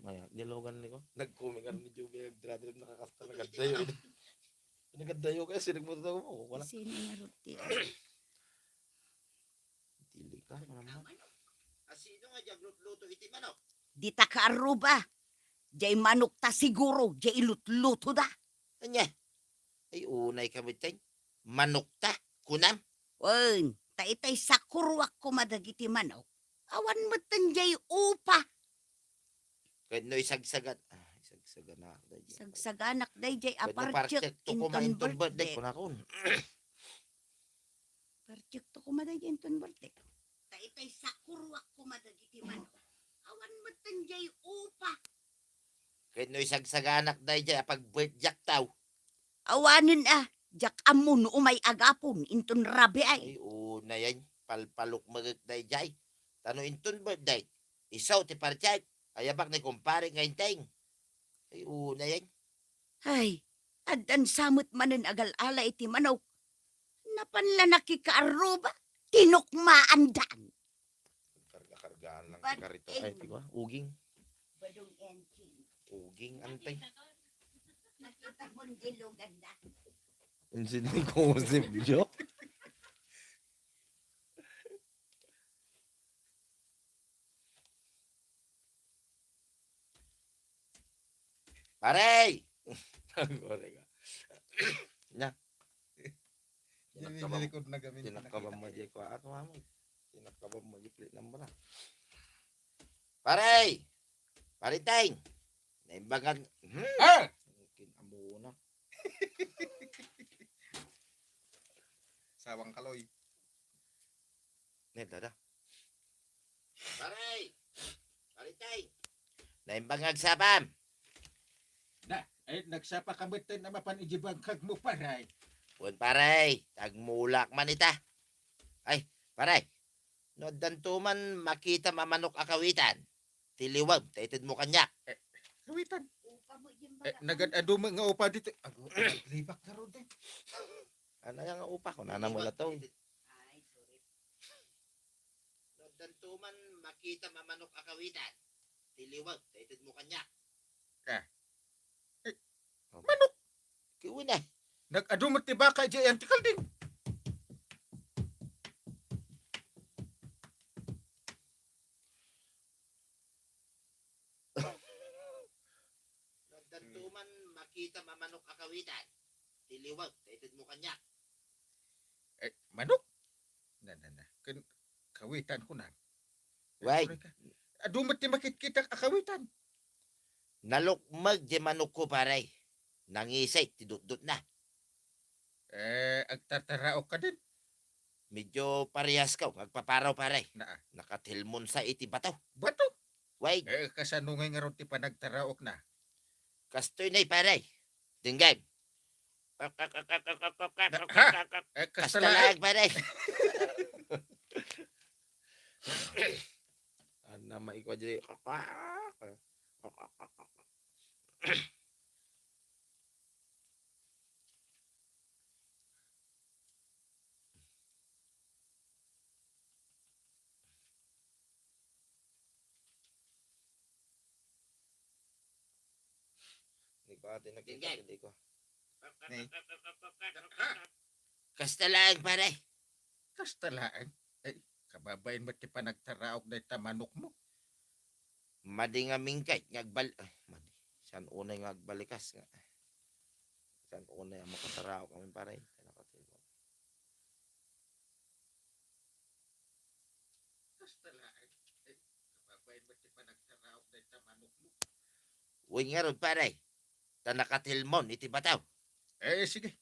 Ay, nilogan ni ko. Nagkumingan ni Juby, nagdradrive, nakakasta, nagadayo. Nagadayo kaya, sinigmutan mo. Wala. Sino nga ruti? Dili ka, naman. Asino nga diag lutluto iti manok? Dita ka aruba. Jay manok ta siguro, jay ilutluto da. Anya? Ay, unay ka, bitay. Manok ta, kunam. Wen, ta itay sakuruak koma dagiti manok. Awan metten jay upa. Ket no isagsagan, ah, isagsaganak dayjay. Isagsaganak dayjay a partyek inton birthday. Kunakon. Partyek to koma dayjay inton birthday. Ta itay sakuruak koma dagiti manok. Awan metten jay upa. Ket no isagsaganak dayjay a pagbirthday taw. Awanen a, diak ammo no umay agapon inton rabiay. Ay, unay, palpalukmegek dayjay. Ta no inton birthday, isu ti partyek, ayabak ni kumpare nga Enteng. Ay, unay. Ay, addan sa met manen agal-ala iti manok. Napan la nakikaarruba, tinukmaandan. Karga-kargaan lang ti karito. Ay, di ba? Uging. Badong engine. Uging, antay. Nakita mo, dilugan na. Engine ni Joseph, jo. Pare! Pare ka. Nya. Tinakabam-, tinakabam mo di ko. Ako nga mo. Tinakabam mo di plate number na. Pare! Pare Teng! Naimbagan. Hmm. Ah! Kin-, amo na. Sawang kaloy. Ne, dada. Pare! Pare Teng! Naimbang nga agsapam! Da, ay, nagsapa ka met a mapan iti bangkag mo, pare. Wen, pare, agmulak man ita. Ay, pare, no addanto man makitam a manok a kawitan, ti liwag, ta itedmo kaniak. Eh, kawitan. Eh, nagad-adu met nga upa dito. Ago, libak na ron, eh. Ano nga upa? Kunana mo na to. Ay, sorry. No addanto man makitam a manok a kawitan, ti liwag, ta itedmo kaniak. Ah. Eh, manok. Kiwin eh. Nag-adu met ti baka idiay antikalding. No addanto man makitam a manok a kawitan, ti liwag, ta itedmo kaniak. Eh, manok? Na, na, na. Ken, kawitan ko na. Way. Adu met ti makitkitak a kawitan. Nalukmeg ti manokko, pare. Nangisay ti dutdotna. Eh, agtartaraok ka din. Medyo parehas ka, agpaparaw, pare. Naa. Nakatilmon sa iti bato. Bato? Wait. Eh, kasano ngay ngarud ti panagtaraokna? Kastoy na, pare. Denggem. Na, ha? Eh, kasta laeng, pare. Anna, maikwa di. Di ko ati nakita, Denggem. Hindi ko. Ni? Kasta laeng, pare. Kasta laeng? Ay, kababain met ti panagtaraok dayta manokmo. Madi nga mingkay, nga agbal-, ah, madi. Saan unay nga agbalikas nga? Saan unay ang makataraok amin, pare? Kasta laeng. Ay, kababain met ti panagtaraok dayta manokmo. Uy, ngarud, pare. Ta nakatilmon iti bato. Eh, sige.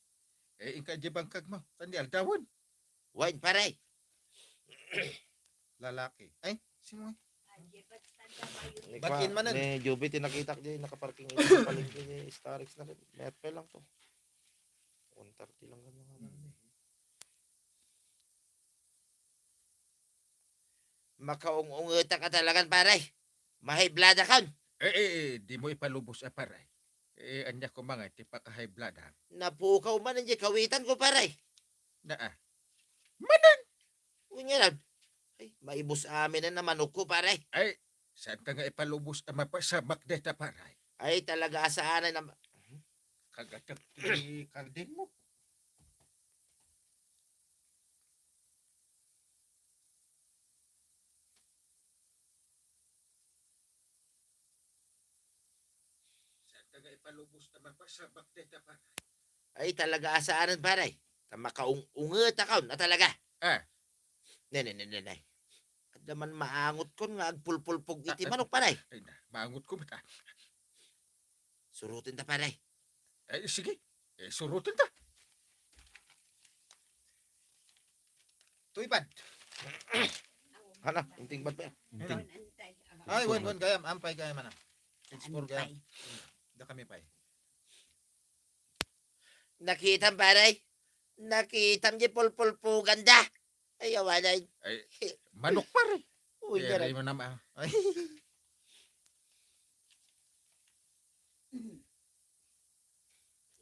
Eh, inka di bangkagmo. Tan di aldawen. Wen, pare. Lalaki. Ay, sino? Ni Bat-in manen. Ni Joby, ti nakitak di, nakaparking iti palengke di Starix na rin. Mayat pa lang to. One thirty lang kami nga. Makaung-ungeta ka talagan, pare. Mahiblada kan. Eh, eh, eh, di mo ipalubos a, pare. Eh, anya ko mga ti pakahiblada. Napukaw man ang kawitan ko, pare. Naa. Manen? Unya lang. Ay, maibus amin na manok ko, pare. Ay, saan ka nga ipalubos a mapasabak deta, pare? Ay, talaga, asaan na ma-, Kagatak ti karding mo. Saan ka nga ipalubos ta mapasabak deta, pare? Ay, talaga, asaan, pare? Ta makaung-unget akon, a talaga. Ah. Ne, ne, ne, ne, ne. Adda man maangot kon nga agpulpulpog iti manok, pare. Ay, na, maangot ko, bata. Surutin ta, pare. Eh, sige. Eh, surutin ta. Tuy, pad. Hala, inting bat pa. Inting. Ay, wen, wen, gayam, ampay, gayam, ana. Six four, gayam. Ampay. Da kami, pay. Nakitam, pare. Nakitam di pulpulpugan da. Ay, awanan. Ay, manok, pare. Uy, eh, dara. Aray mo naman. Ay.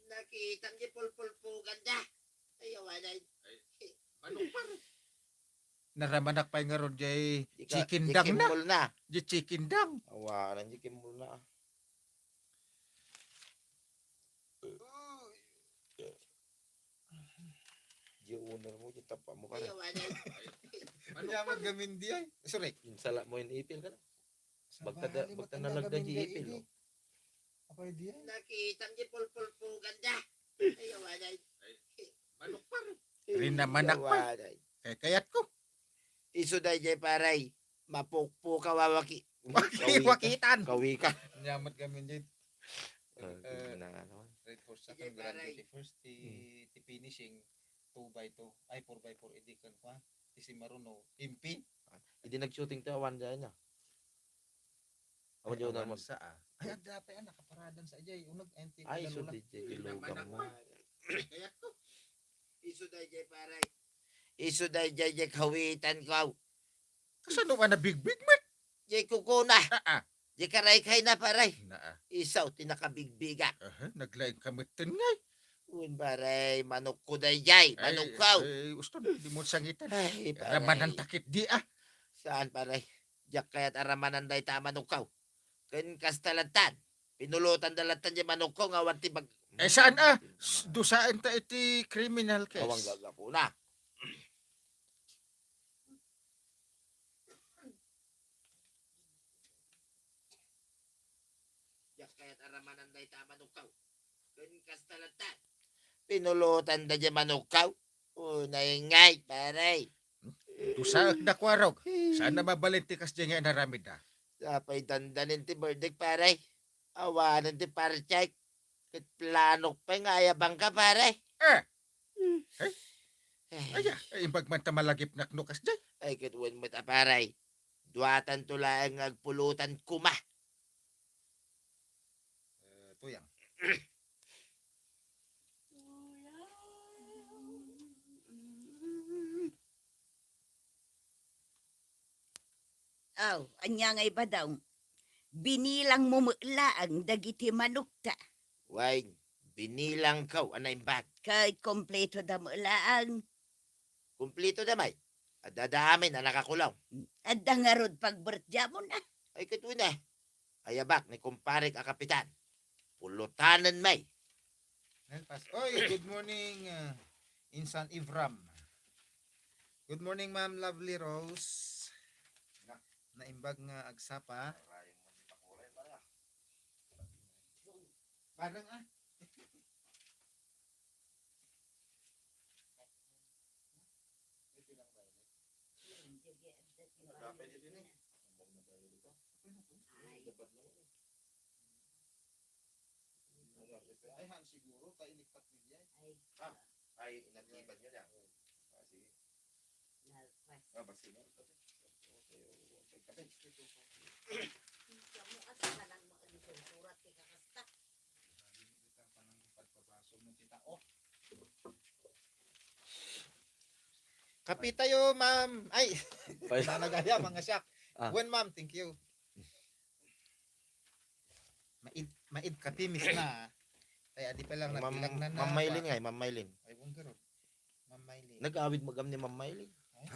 Nakitam di pulpulpugan da. Ay, awanan. Ay, manok, pare. Naramanak pay ngarud jay chicken dang na. Di chicken dang. Awanan, chicken mall na. Di owner mo, di tapa mo, pare. Ay, awanan. Ano man gamin di ay? Sorry. Insala mo yung ipil ka na. Bagta da, bagta nalagda di ipil, no? Apay di ay? Nakitam di pulpulpugan da. Ay, awanan. Ay, manok, pare. Rin na manak pa. Awanan. Kay kayat ko. Isu dayjay, pare. Mapukpuka wawaki. Waki-, kawikan. Wakitan. Kawikan. Nyamat kami din. Ah, eh, na, ano? Grade four sa akin, grade first, ti, ti finishing, two by two. Ay, four by four, idi kan kwa. Ti si Maruno, impin. Ah, idi nag-shooting tayo, awan dyan na. Ako, ay, di ko awan naman. Sa, ah. Ay, agda pa yan, nakaparadan sa ajay. Unag, anti, ay, so, di, di, ilugang mo. Kaya to. Isu dayjay, pare. Isu dayjay, jay kawitan ko. Kasano ka nabigbig met? Jay kukuna. Naa. Jay karaykay na, pare. Naa. Isaw, ti nakabigbigak. Aha, naglaing ka met ten ngay. Uy, pare, manok ko dayjay. Ay, manok ko. Ay, uston, di mo sangitan. Ay, pare. Ramanan takit di, ah. Saan, pare? Diak kayat aramanan dayta a manok ko. Ken kasta lattan. Pinulotan da lattan di manok ko nga awan ti bag-, eh, saan, ah? S-, dusaen ta iti criminal case. Awan gagapuna. Diak kayat aramanan dayta a manok ko. Ken kasta lattan. Pinulotan da di manok ko. O, naingay, pare. Dusaek da kuarog. Saan na mabalin ti kasdi nga inaramid da? Sapay dandanin ti birthday, pare. Awanen ti partyek. Ket planok pay nga ayabang ka, pare. Eh. Eh? Ay, ay, imbag man ta malagipnak no kasdiay. Ay, ket wen met a, pare. Duatanto laeng nga agpulutan koma. Eh, tuyang. Aw, ania ngay, Badong? Binilangmo met laeng dagiti manokta. Wen, binilangko a naimbag. Ket kompleto da met laeng. Kumplito da may. Adda da amin a nakakulong. Adda ngarud pagbertiamon, a? Ay, ket wen, a. Ayabak ni kumparek a kapitan. Pulutanen may. Ay, pas-, oy, good morning, uh, Insan Ivram. Good morning, Ma'am Lovely Rose. Naimbag nga agsapa. Parang, ah. Ay, han siguro, ta inikpat niya. Ay. Ah, ay, inatiban niya na. Ah, sige. Ah, basta mo. Kamu at sa kanang mga surat kay kakasta. Kape tayo, ma'am. Ay, Pay- nanagaya, mga siak. Ah. Wen, ma'am, thank you. Maid, maid kape, miss na. Ay, adi pa lang, Ma'am, nagbilang na na. Ma'am Maylin nga, eh, Ma'am Maylin. Ay, wen garo. Ma'am Maylin. Nag-awid magam ni Ma'am Maylin. Ay?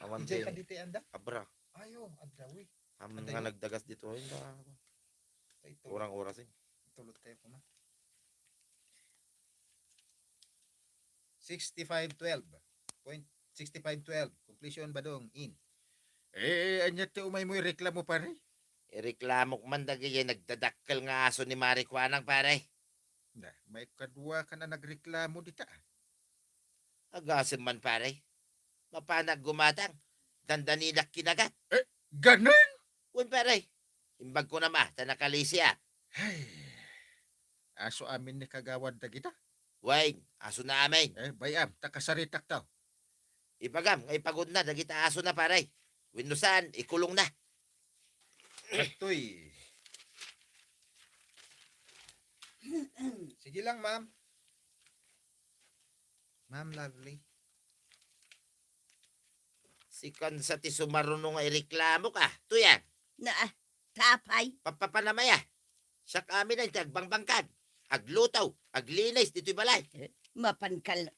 Awan Ijay din. Ka diti anda? Abra. Ayo, adda, wi. Am Anda nga yun? Nagdagas dito, ayun na. Ay, ito. Urang oras, eh. Tulot tayo ko na. Sixty-five twelve. Point sixty-five twelve. Completion, Badong, in. Eh, anya ti umay mo ireklamo, pare? Ireklamok man dagiti nagdadakkel nga aso ni Mari Kuanang, pare. Na, may kadua ka na nagreklamo dita. Agasem man, pare. Mapanak gumatang. Dandanidak kinagat. Eh, ganun? Wen, pare. Imbag ko na ma, ta nakalisi, ah. Ay, aso amin ni kagawad dagita. Wen, aso na amin. Eh, bayam, ta kasaritak taw. Ibagam nga ipagod na dagita aso na, pare. Wenno saan, ikulong na. Atoy. Sige lang, ma'am. Ma'am Lovely. Sikan sa ti sumaruno nga ireklamo ka. Tuyan. Na, ah, tapay. Papapanamaya. Siak amin ay ti agbangbangkad. Agluto, aglinis ditoy balay. Eh, mapan kal-,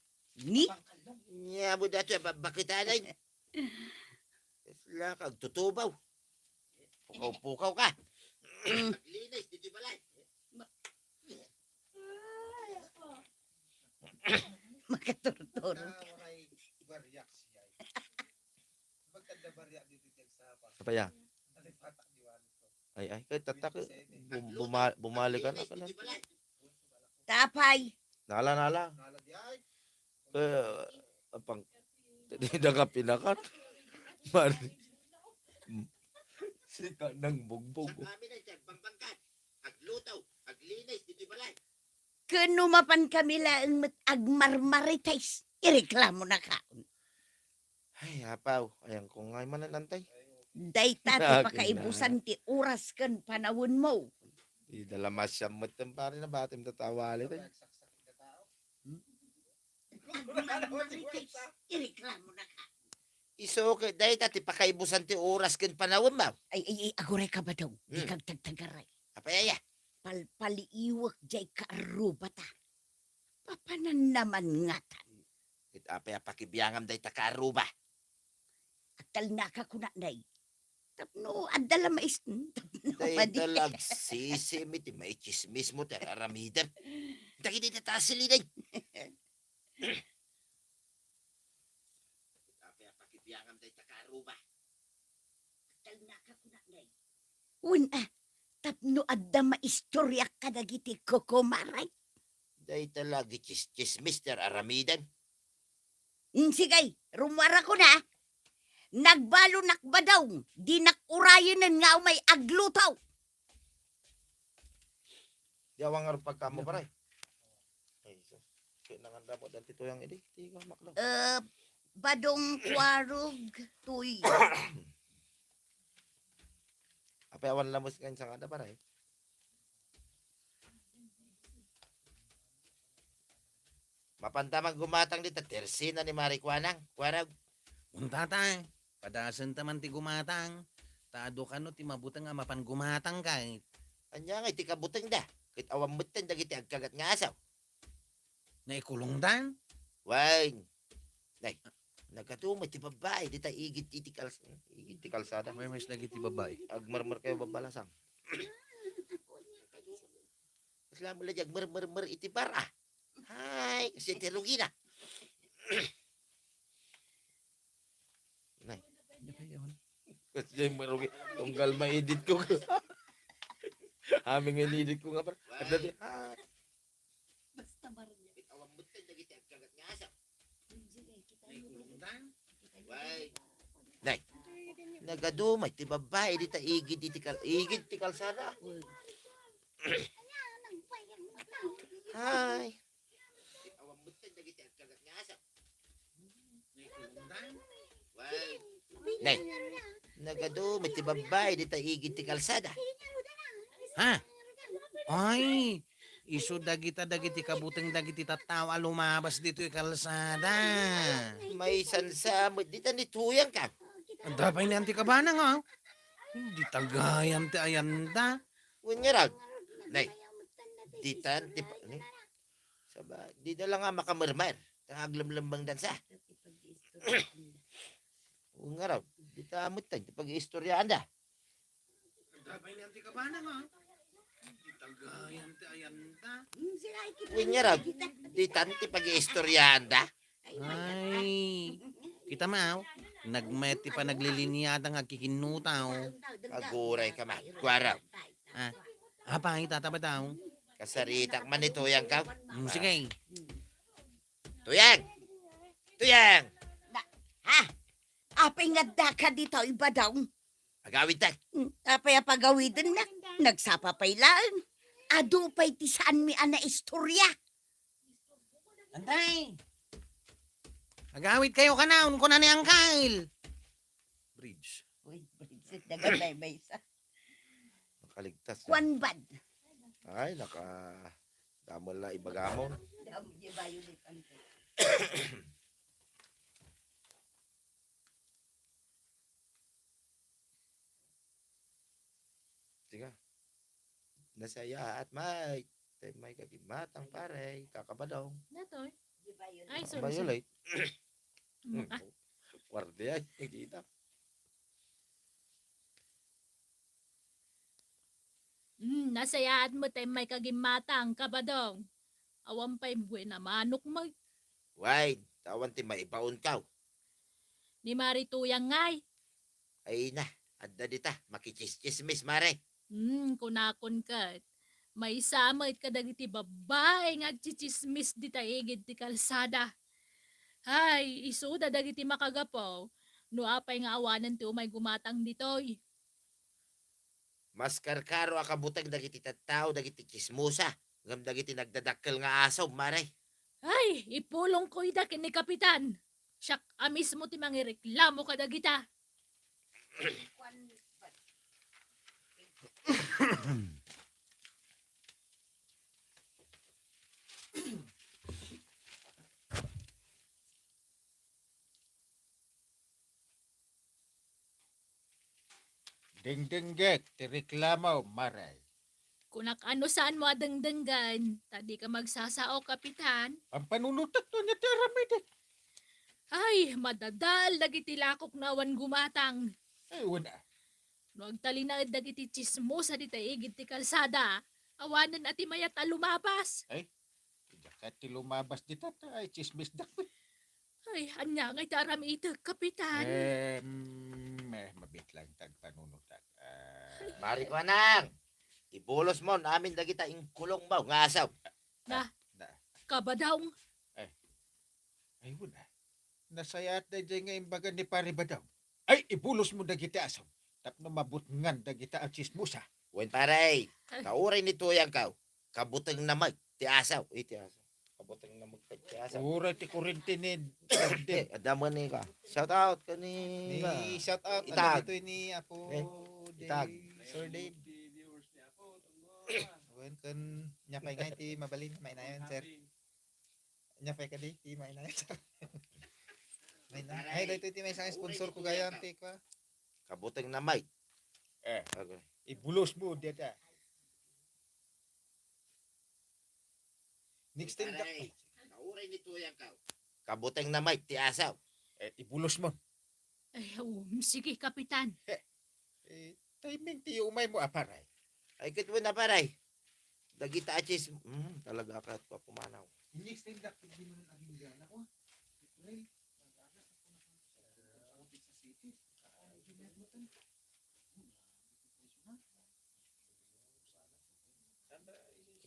ni? Nya mo dati, ba-, bakit anay? Sila ka, agtutubaw. Pukaw-pukaw ka. Mm. Aglinis ditoy balay. Makaturturong ka. Apa ya? Ay, ay, kay tatak, bum-, buma-, bumalik ka na, ka na. Tapay. Nala, nala. Kaya, apang, hindi na ka pinakat. Mari. Sika ng bugbog. Sa amin ay dyan, bangbangkan. Agluto, aglinis, dito'y balay. Ken no mapan kami laeng met agmarmarites, ireklamo na kaon. Ay, apaw, ayan ko nga mananantay. Dayta ti Akin na. Pakaibusan ti oras ken panawenmo. Di dala masyam met, pare, na batim tatawali tayo. Ireklamo na ka. Isu ket dayta ti pakaibusan ti oras ken panawenmo. Ay, ay, ay, aguray ka ba daw? Di Hmm. Kagtagtagaray. Apay aya? Palpaliiwek jay kaarrubata. Papanannaman ngatan. Ket apay a pakibiangam dayta kaarruba? Agtalnaka kunanay. Tapno adda la mais-, hmm, tapno Dayta madi. Lagsisimi ti maitsismis mo ti aramidem. Dagiti tatasiliday. Apay a pakibiangam dayta kaarruba? Agtalnaka kunanay. Wen, a, tapno adda maistoriak kadagiti kokomaray. Dayta la gichis-chismis ti aramidem. Mm, sige, rummuarako na. Nagbalonak badong, dinak urayenen nga umay agluto. Di awan nga pagkamo, pare. Ay, sus. Nangan ramo dan ti tuyang idi, ti gamak daw. Eh, Badong Kuarog, tuy. Apay awan lamus nga insangada, pare? Mapanta man gumatang dita, tersina ni Mari Kuanang, Kuarog. Unta ta, padasen ta man ti gumatang. Ta adu kano ti mabuteng a mapan gumatang kay. Ania ngay ti kabuteng da? Ket awan metten dagiti agkagat nga asaw. Naikulongdan? Wen. Nay, nagadu met ti babbai dita igid iti kals-, igid ti kalsada. May mais dagiti babbai. Agmarmarkayo, babbalasang. Kasla met la diay agmarmarmar iti bar, ah. Hay, kasi ti rugina. Nay. Kasi diay marugi. Tunggal maidit ko. Aming inidit ko nga, par. Adda ti, ah. Basta barangay. Nay, nagadu met ti babbai dita igid iti kal-, igid ti kalsada. Hay. Nay, nagadu met ti babbai dita igid ti kalsada. Ha? Ay, isu dagita dagiti kabuteng dagiti tattao a lumabas ditoy kalsada. Maysansa met dita ni tuyang ka. Adda pay ni Auntie Kabanang, ah. Di tagayam ti ayanda. Wen ngarud. Nay, ditan ti pa-, ni? Saba, dida la nga makamarmar. Ta aglemlemmengdansa. Wen ngarud, dita metten ti pag-iistoryaanda. Adda pay ni Auntie Kabanang, ah. Di tagayam ti ayanda. Wen ngarud, ditan ti pag-iistoryaanda. Ay, kita maw, nagmayat ti panagliliniada nga agkikinnuta, oh. Aguray ka man, Kuarog. Ah, apay, Tata Badong? Kasaritak man ni tuyang ka. Mm, sige. Tuyang! Tuyang! Na, ha? Apay nga addaka ditoy, Badong? Agawidtak. Hmm, apay a pagawidennak? Nagsapa pay laeng. Adu pay ti saanmi a naistorya. Antay! Agawidkayo kanayon, kuna ni Angkel. Bridge. Uy, bridge. Dagan na may isa. Nakaligtas na. Kuan bad. Ay, naka-, damel na ibagamon. Dam-, di violet ang Tiga. Nasayaat met ti mayka gimatang, pare, Kaka Badong. Natoy? Ay, sorry, sorry. Violet. Mm, ah. Guardia, kita. Mm, nasayaat met ti mayka gimatang, Kabadong. Awan pay buena manok met. Wen, awan ti maibaonkaw. Ni Mari Tuyang ngay. Ay na, adda dita, makitsismis, Mare. Hmm, kunakon ket. Maysa met kadagiti babbai nga agtsismis dita igid ti kalsada. Ay, isuda dagiti makagapu, no apay nga awanen ti umay gumatang ditoy. Mas karkaro a kabuteng dagiti tattao dagiti tsismosa ngem dagiti nagdadakkel nga asom, Mare. Ay, ipulongko ida ken ni Kapitan. Siak a mismo ti mangireklamo kadagita. Dengdengngek ti reklamo, Mare. Kunak a no saanmo a dengdenggen, ta dika magsasao, Kapitan. Pampanunotek no ania ti aramidek. Ay, madadael dagiti lakok nga awan gumatang. Ay, wen a. No agtalinaed dagiti tsismosa dita igid ti kalsada, awanen a ti mayat a lumabas. Ay, diak ti lumabas dita, ta ay tsismisdak met. Ay, ania ngay ti aramidek, Kapitan? Em, eh, mabiit laeng ti agpanunotak. Ah, Mari Kuanang, ibulosmon amin dagita inkulongmo nga asom. Na, na. Kabadong. Ay. Ay, wen a. Nasayaat daydiay nga imbaga ni Pari Badong. Ay, ibulosmo dagiti asom tapno mabutngan dagita a tsismosa. Wen, pare. Ay. Ta uray ni Tuyang kaw, kabutengna met ti asom. Iti asom. Kabuteng na magpagkiyasa. Uray ti kurente ni Sir Dave. Eh, adda man ni ka. Shout out kanina. Ni shout out, Itag. Ano dito ni Apo Eh, Dave, Itag. Sir Dave. Wen, kun nya pay nga ti mabalin, mainayon, sir. Nya pay kadi, ti mainayon, sir. Mainayon. Ay, dito ti may isang sponsor ko gayam, ti kwa. Kabuteng na mic. Eh, okay. Ibulos mo, deta. Next time, Paray, kauray ni Tuyang ka. Kabuteng na mic, ti asaw. Eh, ibulos mo. Ay, um, sige, Kapitan. Eh, timing ti umay mo, aparay. Ay, ket wen, aparay. Dagita a chis-, mm, talaga ka, pumanaw. Next time, dak-, di mo nang aging gana, oh. Ray, mag-agas ako na sa Pizza City. Ah, medyo may butan.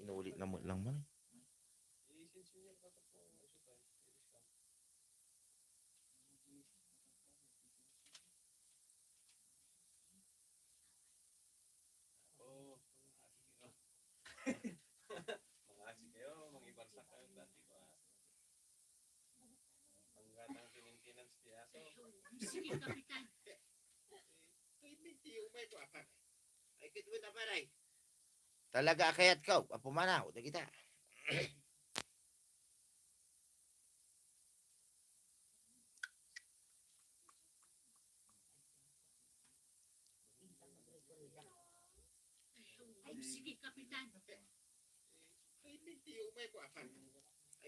Inuli na mo lang man. Mga asi kayo, mangibarsak kayo dati pa. Panggatang ti maintenance ti aso. Sige, Kapitan. Ay, ket wen, aparay. Talaga a kayatko, a pumanaw, dagita. Ay, sige, Kapitan. Ay,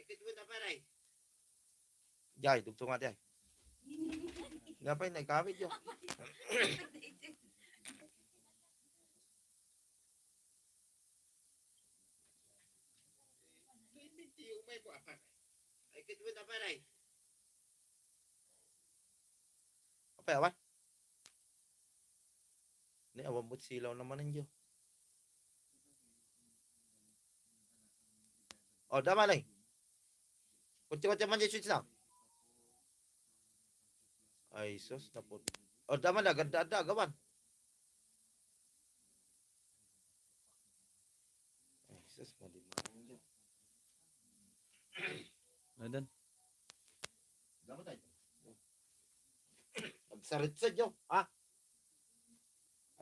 ket wen, aparay. Jay, dugto nga, Jay. Napay, nagkawid yun. Ay, ket wen, aparay. Apay, awan? Ni, awan mo't silaw naman ninyo. O, dama na eh. Kutsi-kutsi man yung switch na. Ay, sus, naput-, o, dama na, ganda-ganda, gawan. Ay, sus, mali mo. Ay, dan. Dama tayo. Agsarit sa Diyo, ha?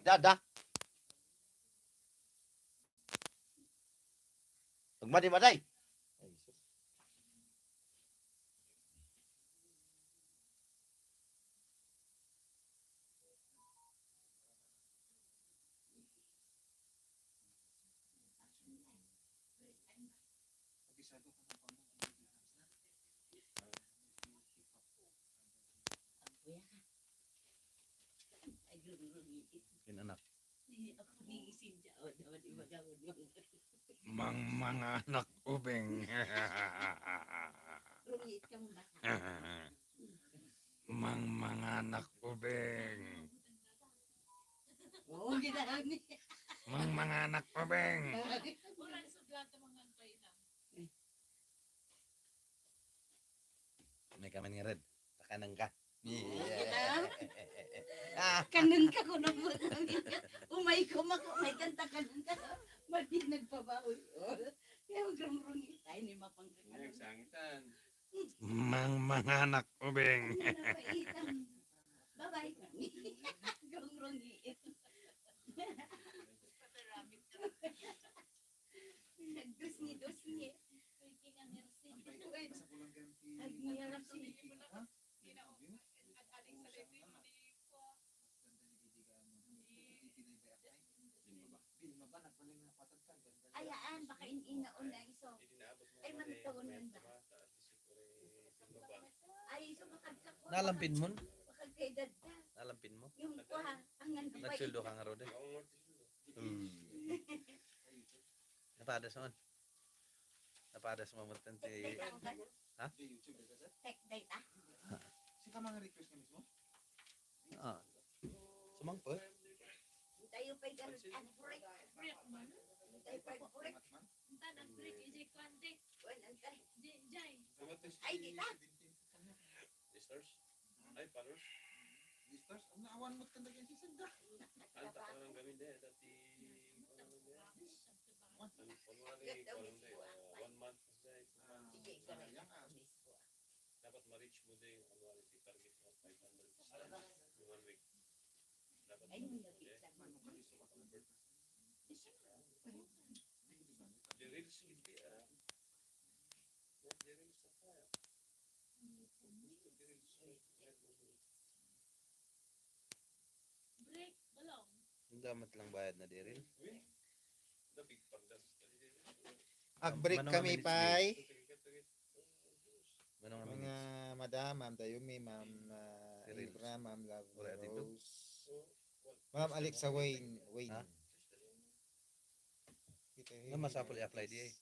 Ada, ada. Agmadi-madi. Ay, sus. Kin anak. Mang mga anak ubing. Mang mga anak ubing. Oo, ginaan niya. Mang mga anak ubing. Wala na sa plato, mga kainang. May kaman nga red. Takanang ka. Yeah. Ah. Kanang ka ko na po. Umay ko, mako, may kanta kanang ka. Madi nagpabawi. Oh. Kaya magrungrungi tayo ni Mapang. Ay, nagsangitan. Mang mga anak ubing. Ano na ba itang babae kami? Rungrungi. Nagdusni-dusni. Nagdusni-dusni. Ayaan, baka in-, inaon na iso. Ay, manitaon man ba? Ay, iso, makagkakwa. Nalampin mo? Makagkaedad na. Nalampin mo? Yung kwa, ang nandun pa. Nagsueldo ka nga, Rode? Hmm. Napadas mo. Napadas mo mo ti. Ha? Tek, dayta. Sika mga request nga mismo? Ah. Sumangpet? Tayo pa'y ganun, ang break. Tayo pa'y break. Ang break, ijay kwante. Wan, ang kay. Jay, Jay. Ay, di na. Sisters? Ay, fathers? Sisters? Ang naawan mo talaga yung sisanda. Ang tatanang gamin din, dati, ano din. Ang kunwari, parang din, ah, one month na siya, two months. Dapat ma-reach mo din yung ano, yung target mo, five hundred in one week. Dapat ma-reach mo din. The reels, hindi, ah. Not the reels, ah. Break, balong. Ang damat lang bayad na di rin. Uy, the big pandas. Ag-break Manong kami, minutes, pay. Manong Mga minutes. Madam, Ma'am Dayumi, Ma'am, ah, Cyril. Ibra, Ma'am Love Wala dito? Rose. Ma'am Alexa Wayne, Wayne. Ha? Kita Nga masapul i-apply di eh.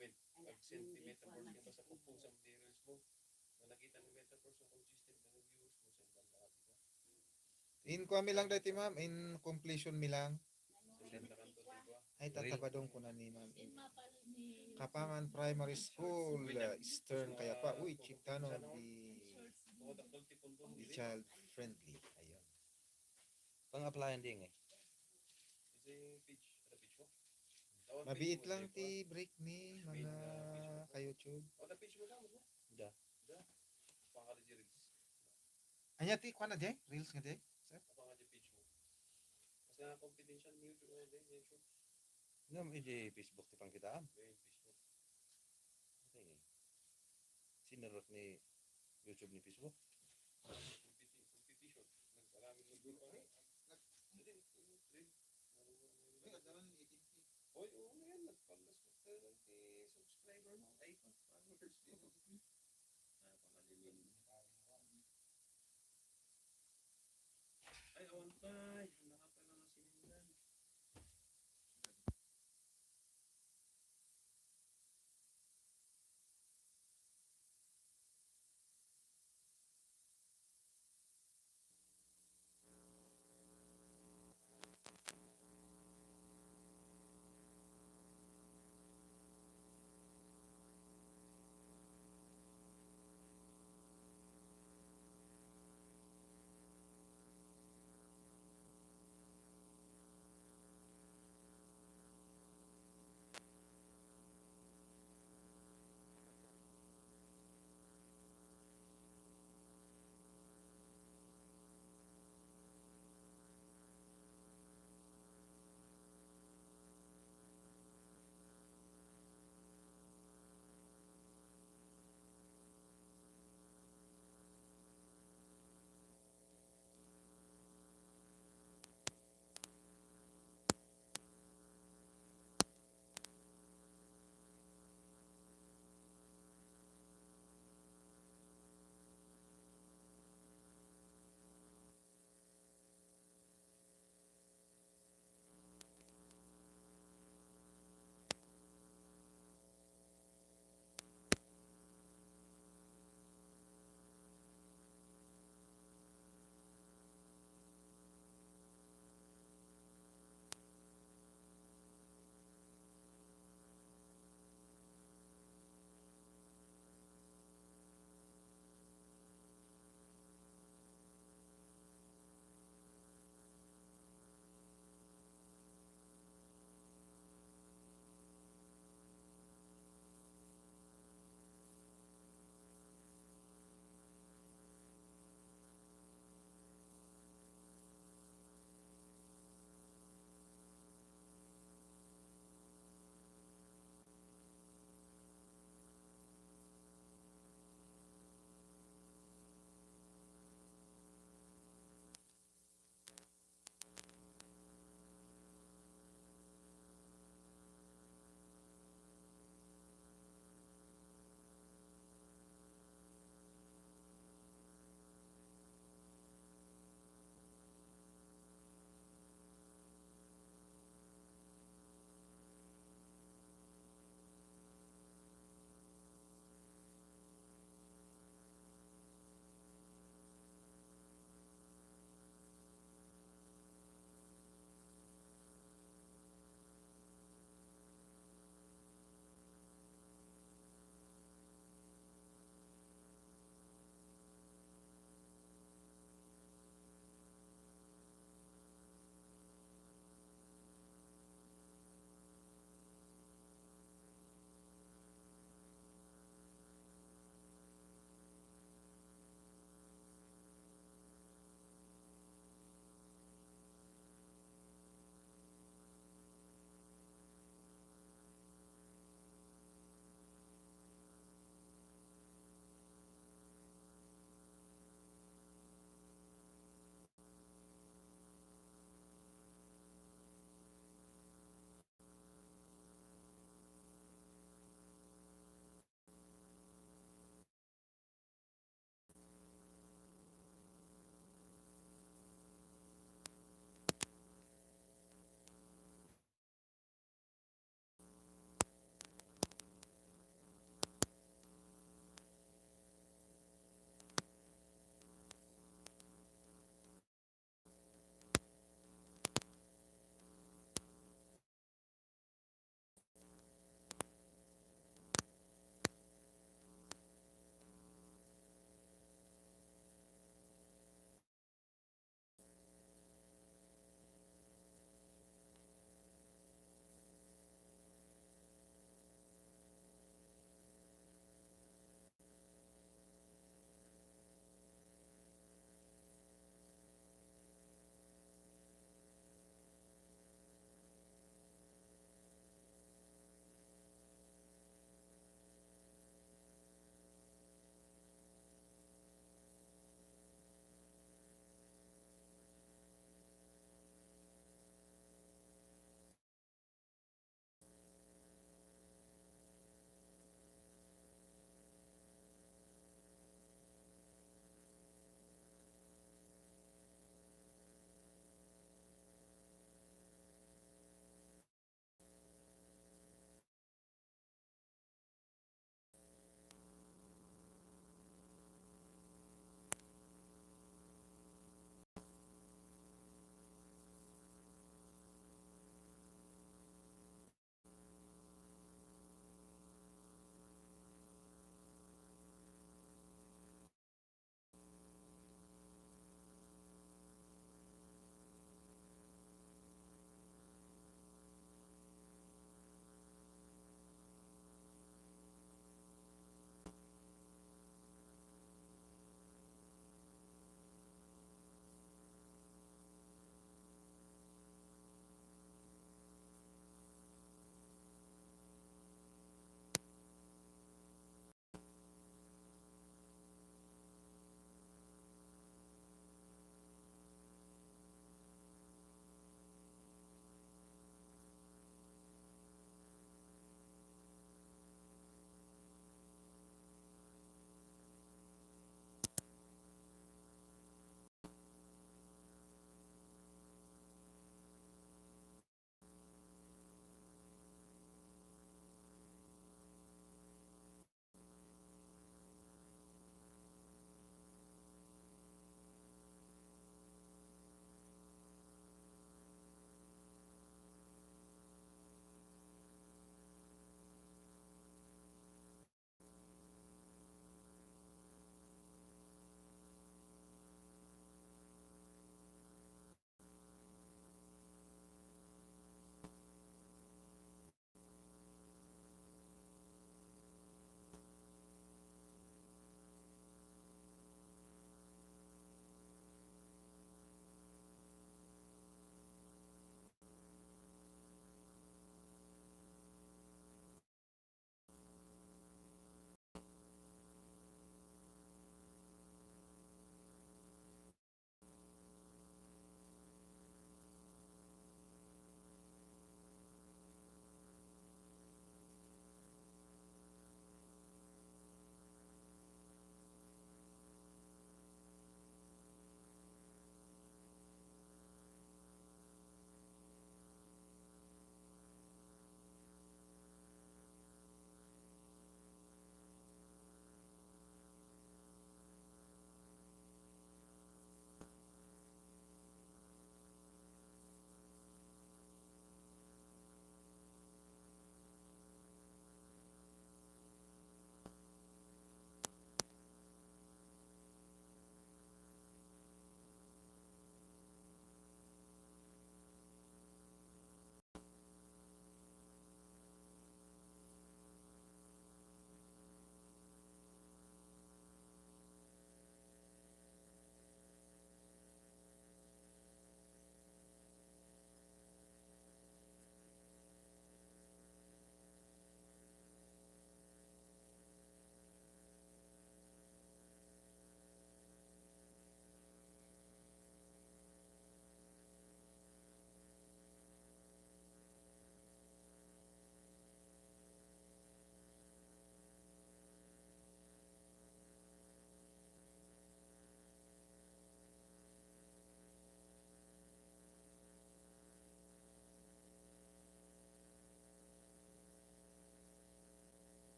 Wait, pag send ni Metaverse nga basta pupusam ni reels mo. Nga nakita ni Metaverse nga consistent na nag-viewers mo, send lang na, di ba? In kuha mi lang dati, ma'am, in completion mi lang. Send na kanto, di ba? Ay, tatabadong ko na ni ma'am. Kapangan Primary School, uh, Eastern Kayapa. Uy, Chicano di, di child friendly. Ayun. Pang-applyan din eh. Kasi page, ano page mo? Tawag page Mabiit mo, lang di ba? Ti break ni mga ka-YouTube. Ano page mo lang, no? Da. Da. Pangkali di reels. Anya ti kuan na di? Reels nga di? Sir? Pangkali page mo. Mas nga confidential mo YouTube, ano di? YouTube. Ngem iti Facebook ti pangkitaan. May Facebook. Okay. Sinerot ni YouTube ni Facebook. Competi-, competition. Nagparami ng grupo. Hindi, hindi. Oy, oo nga yan. Nagpalas ko talaga ti subscriber mo. Ay, followers mo. Ah, pangalimin. Ay, awan pa.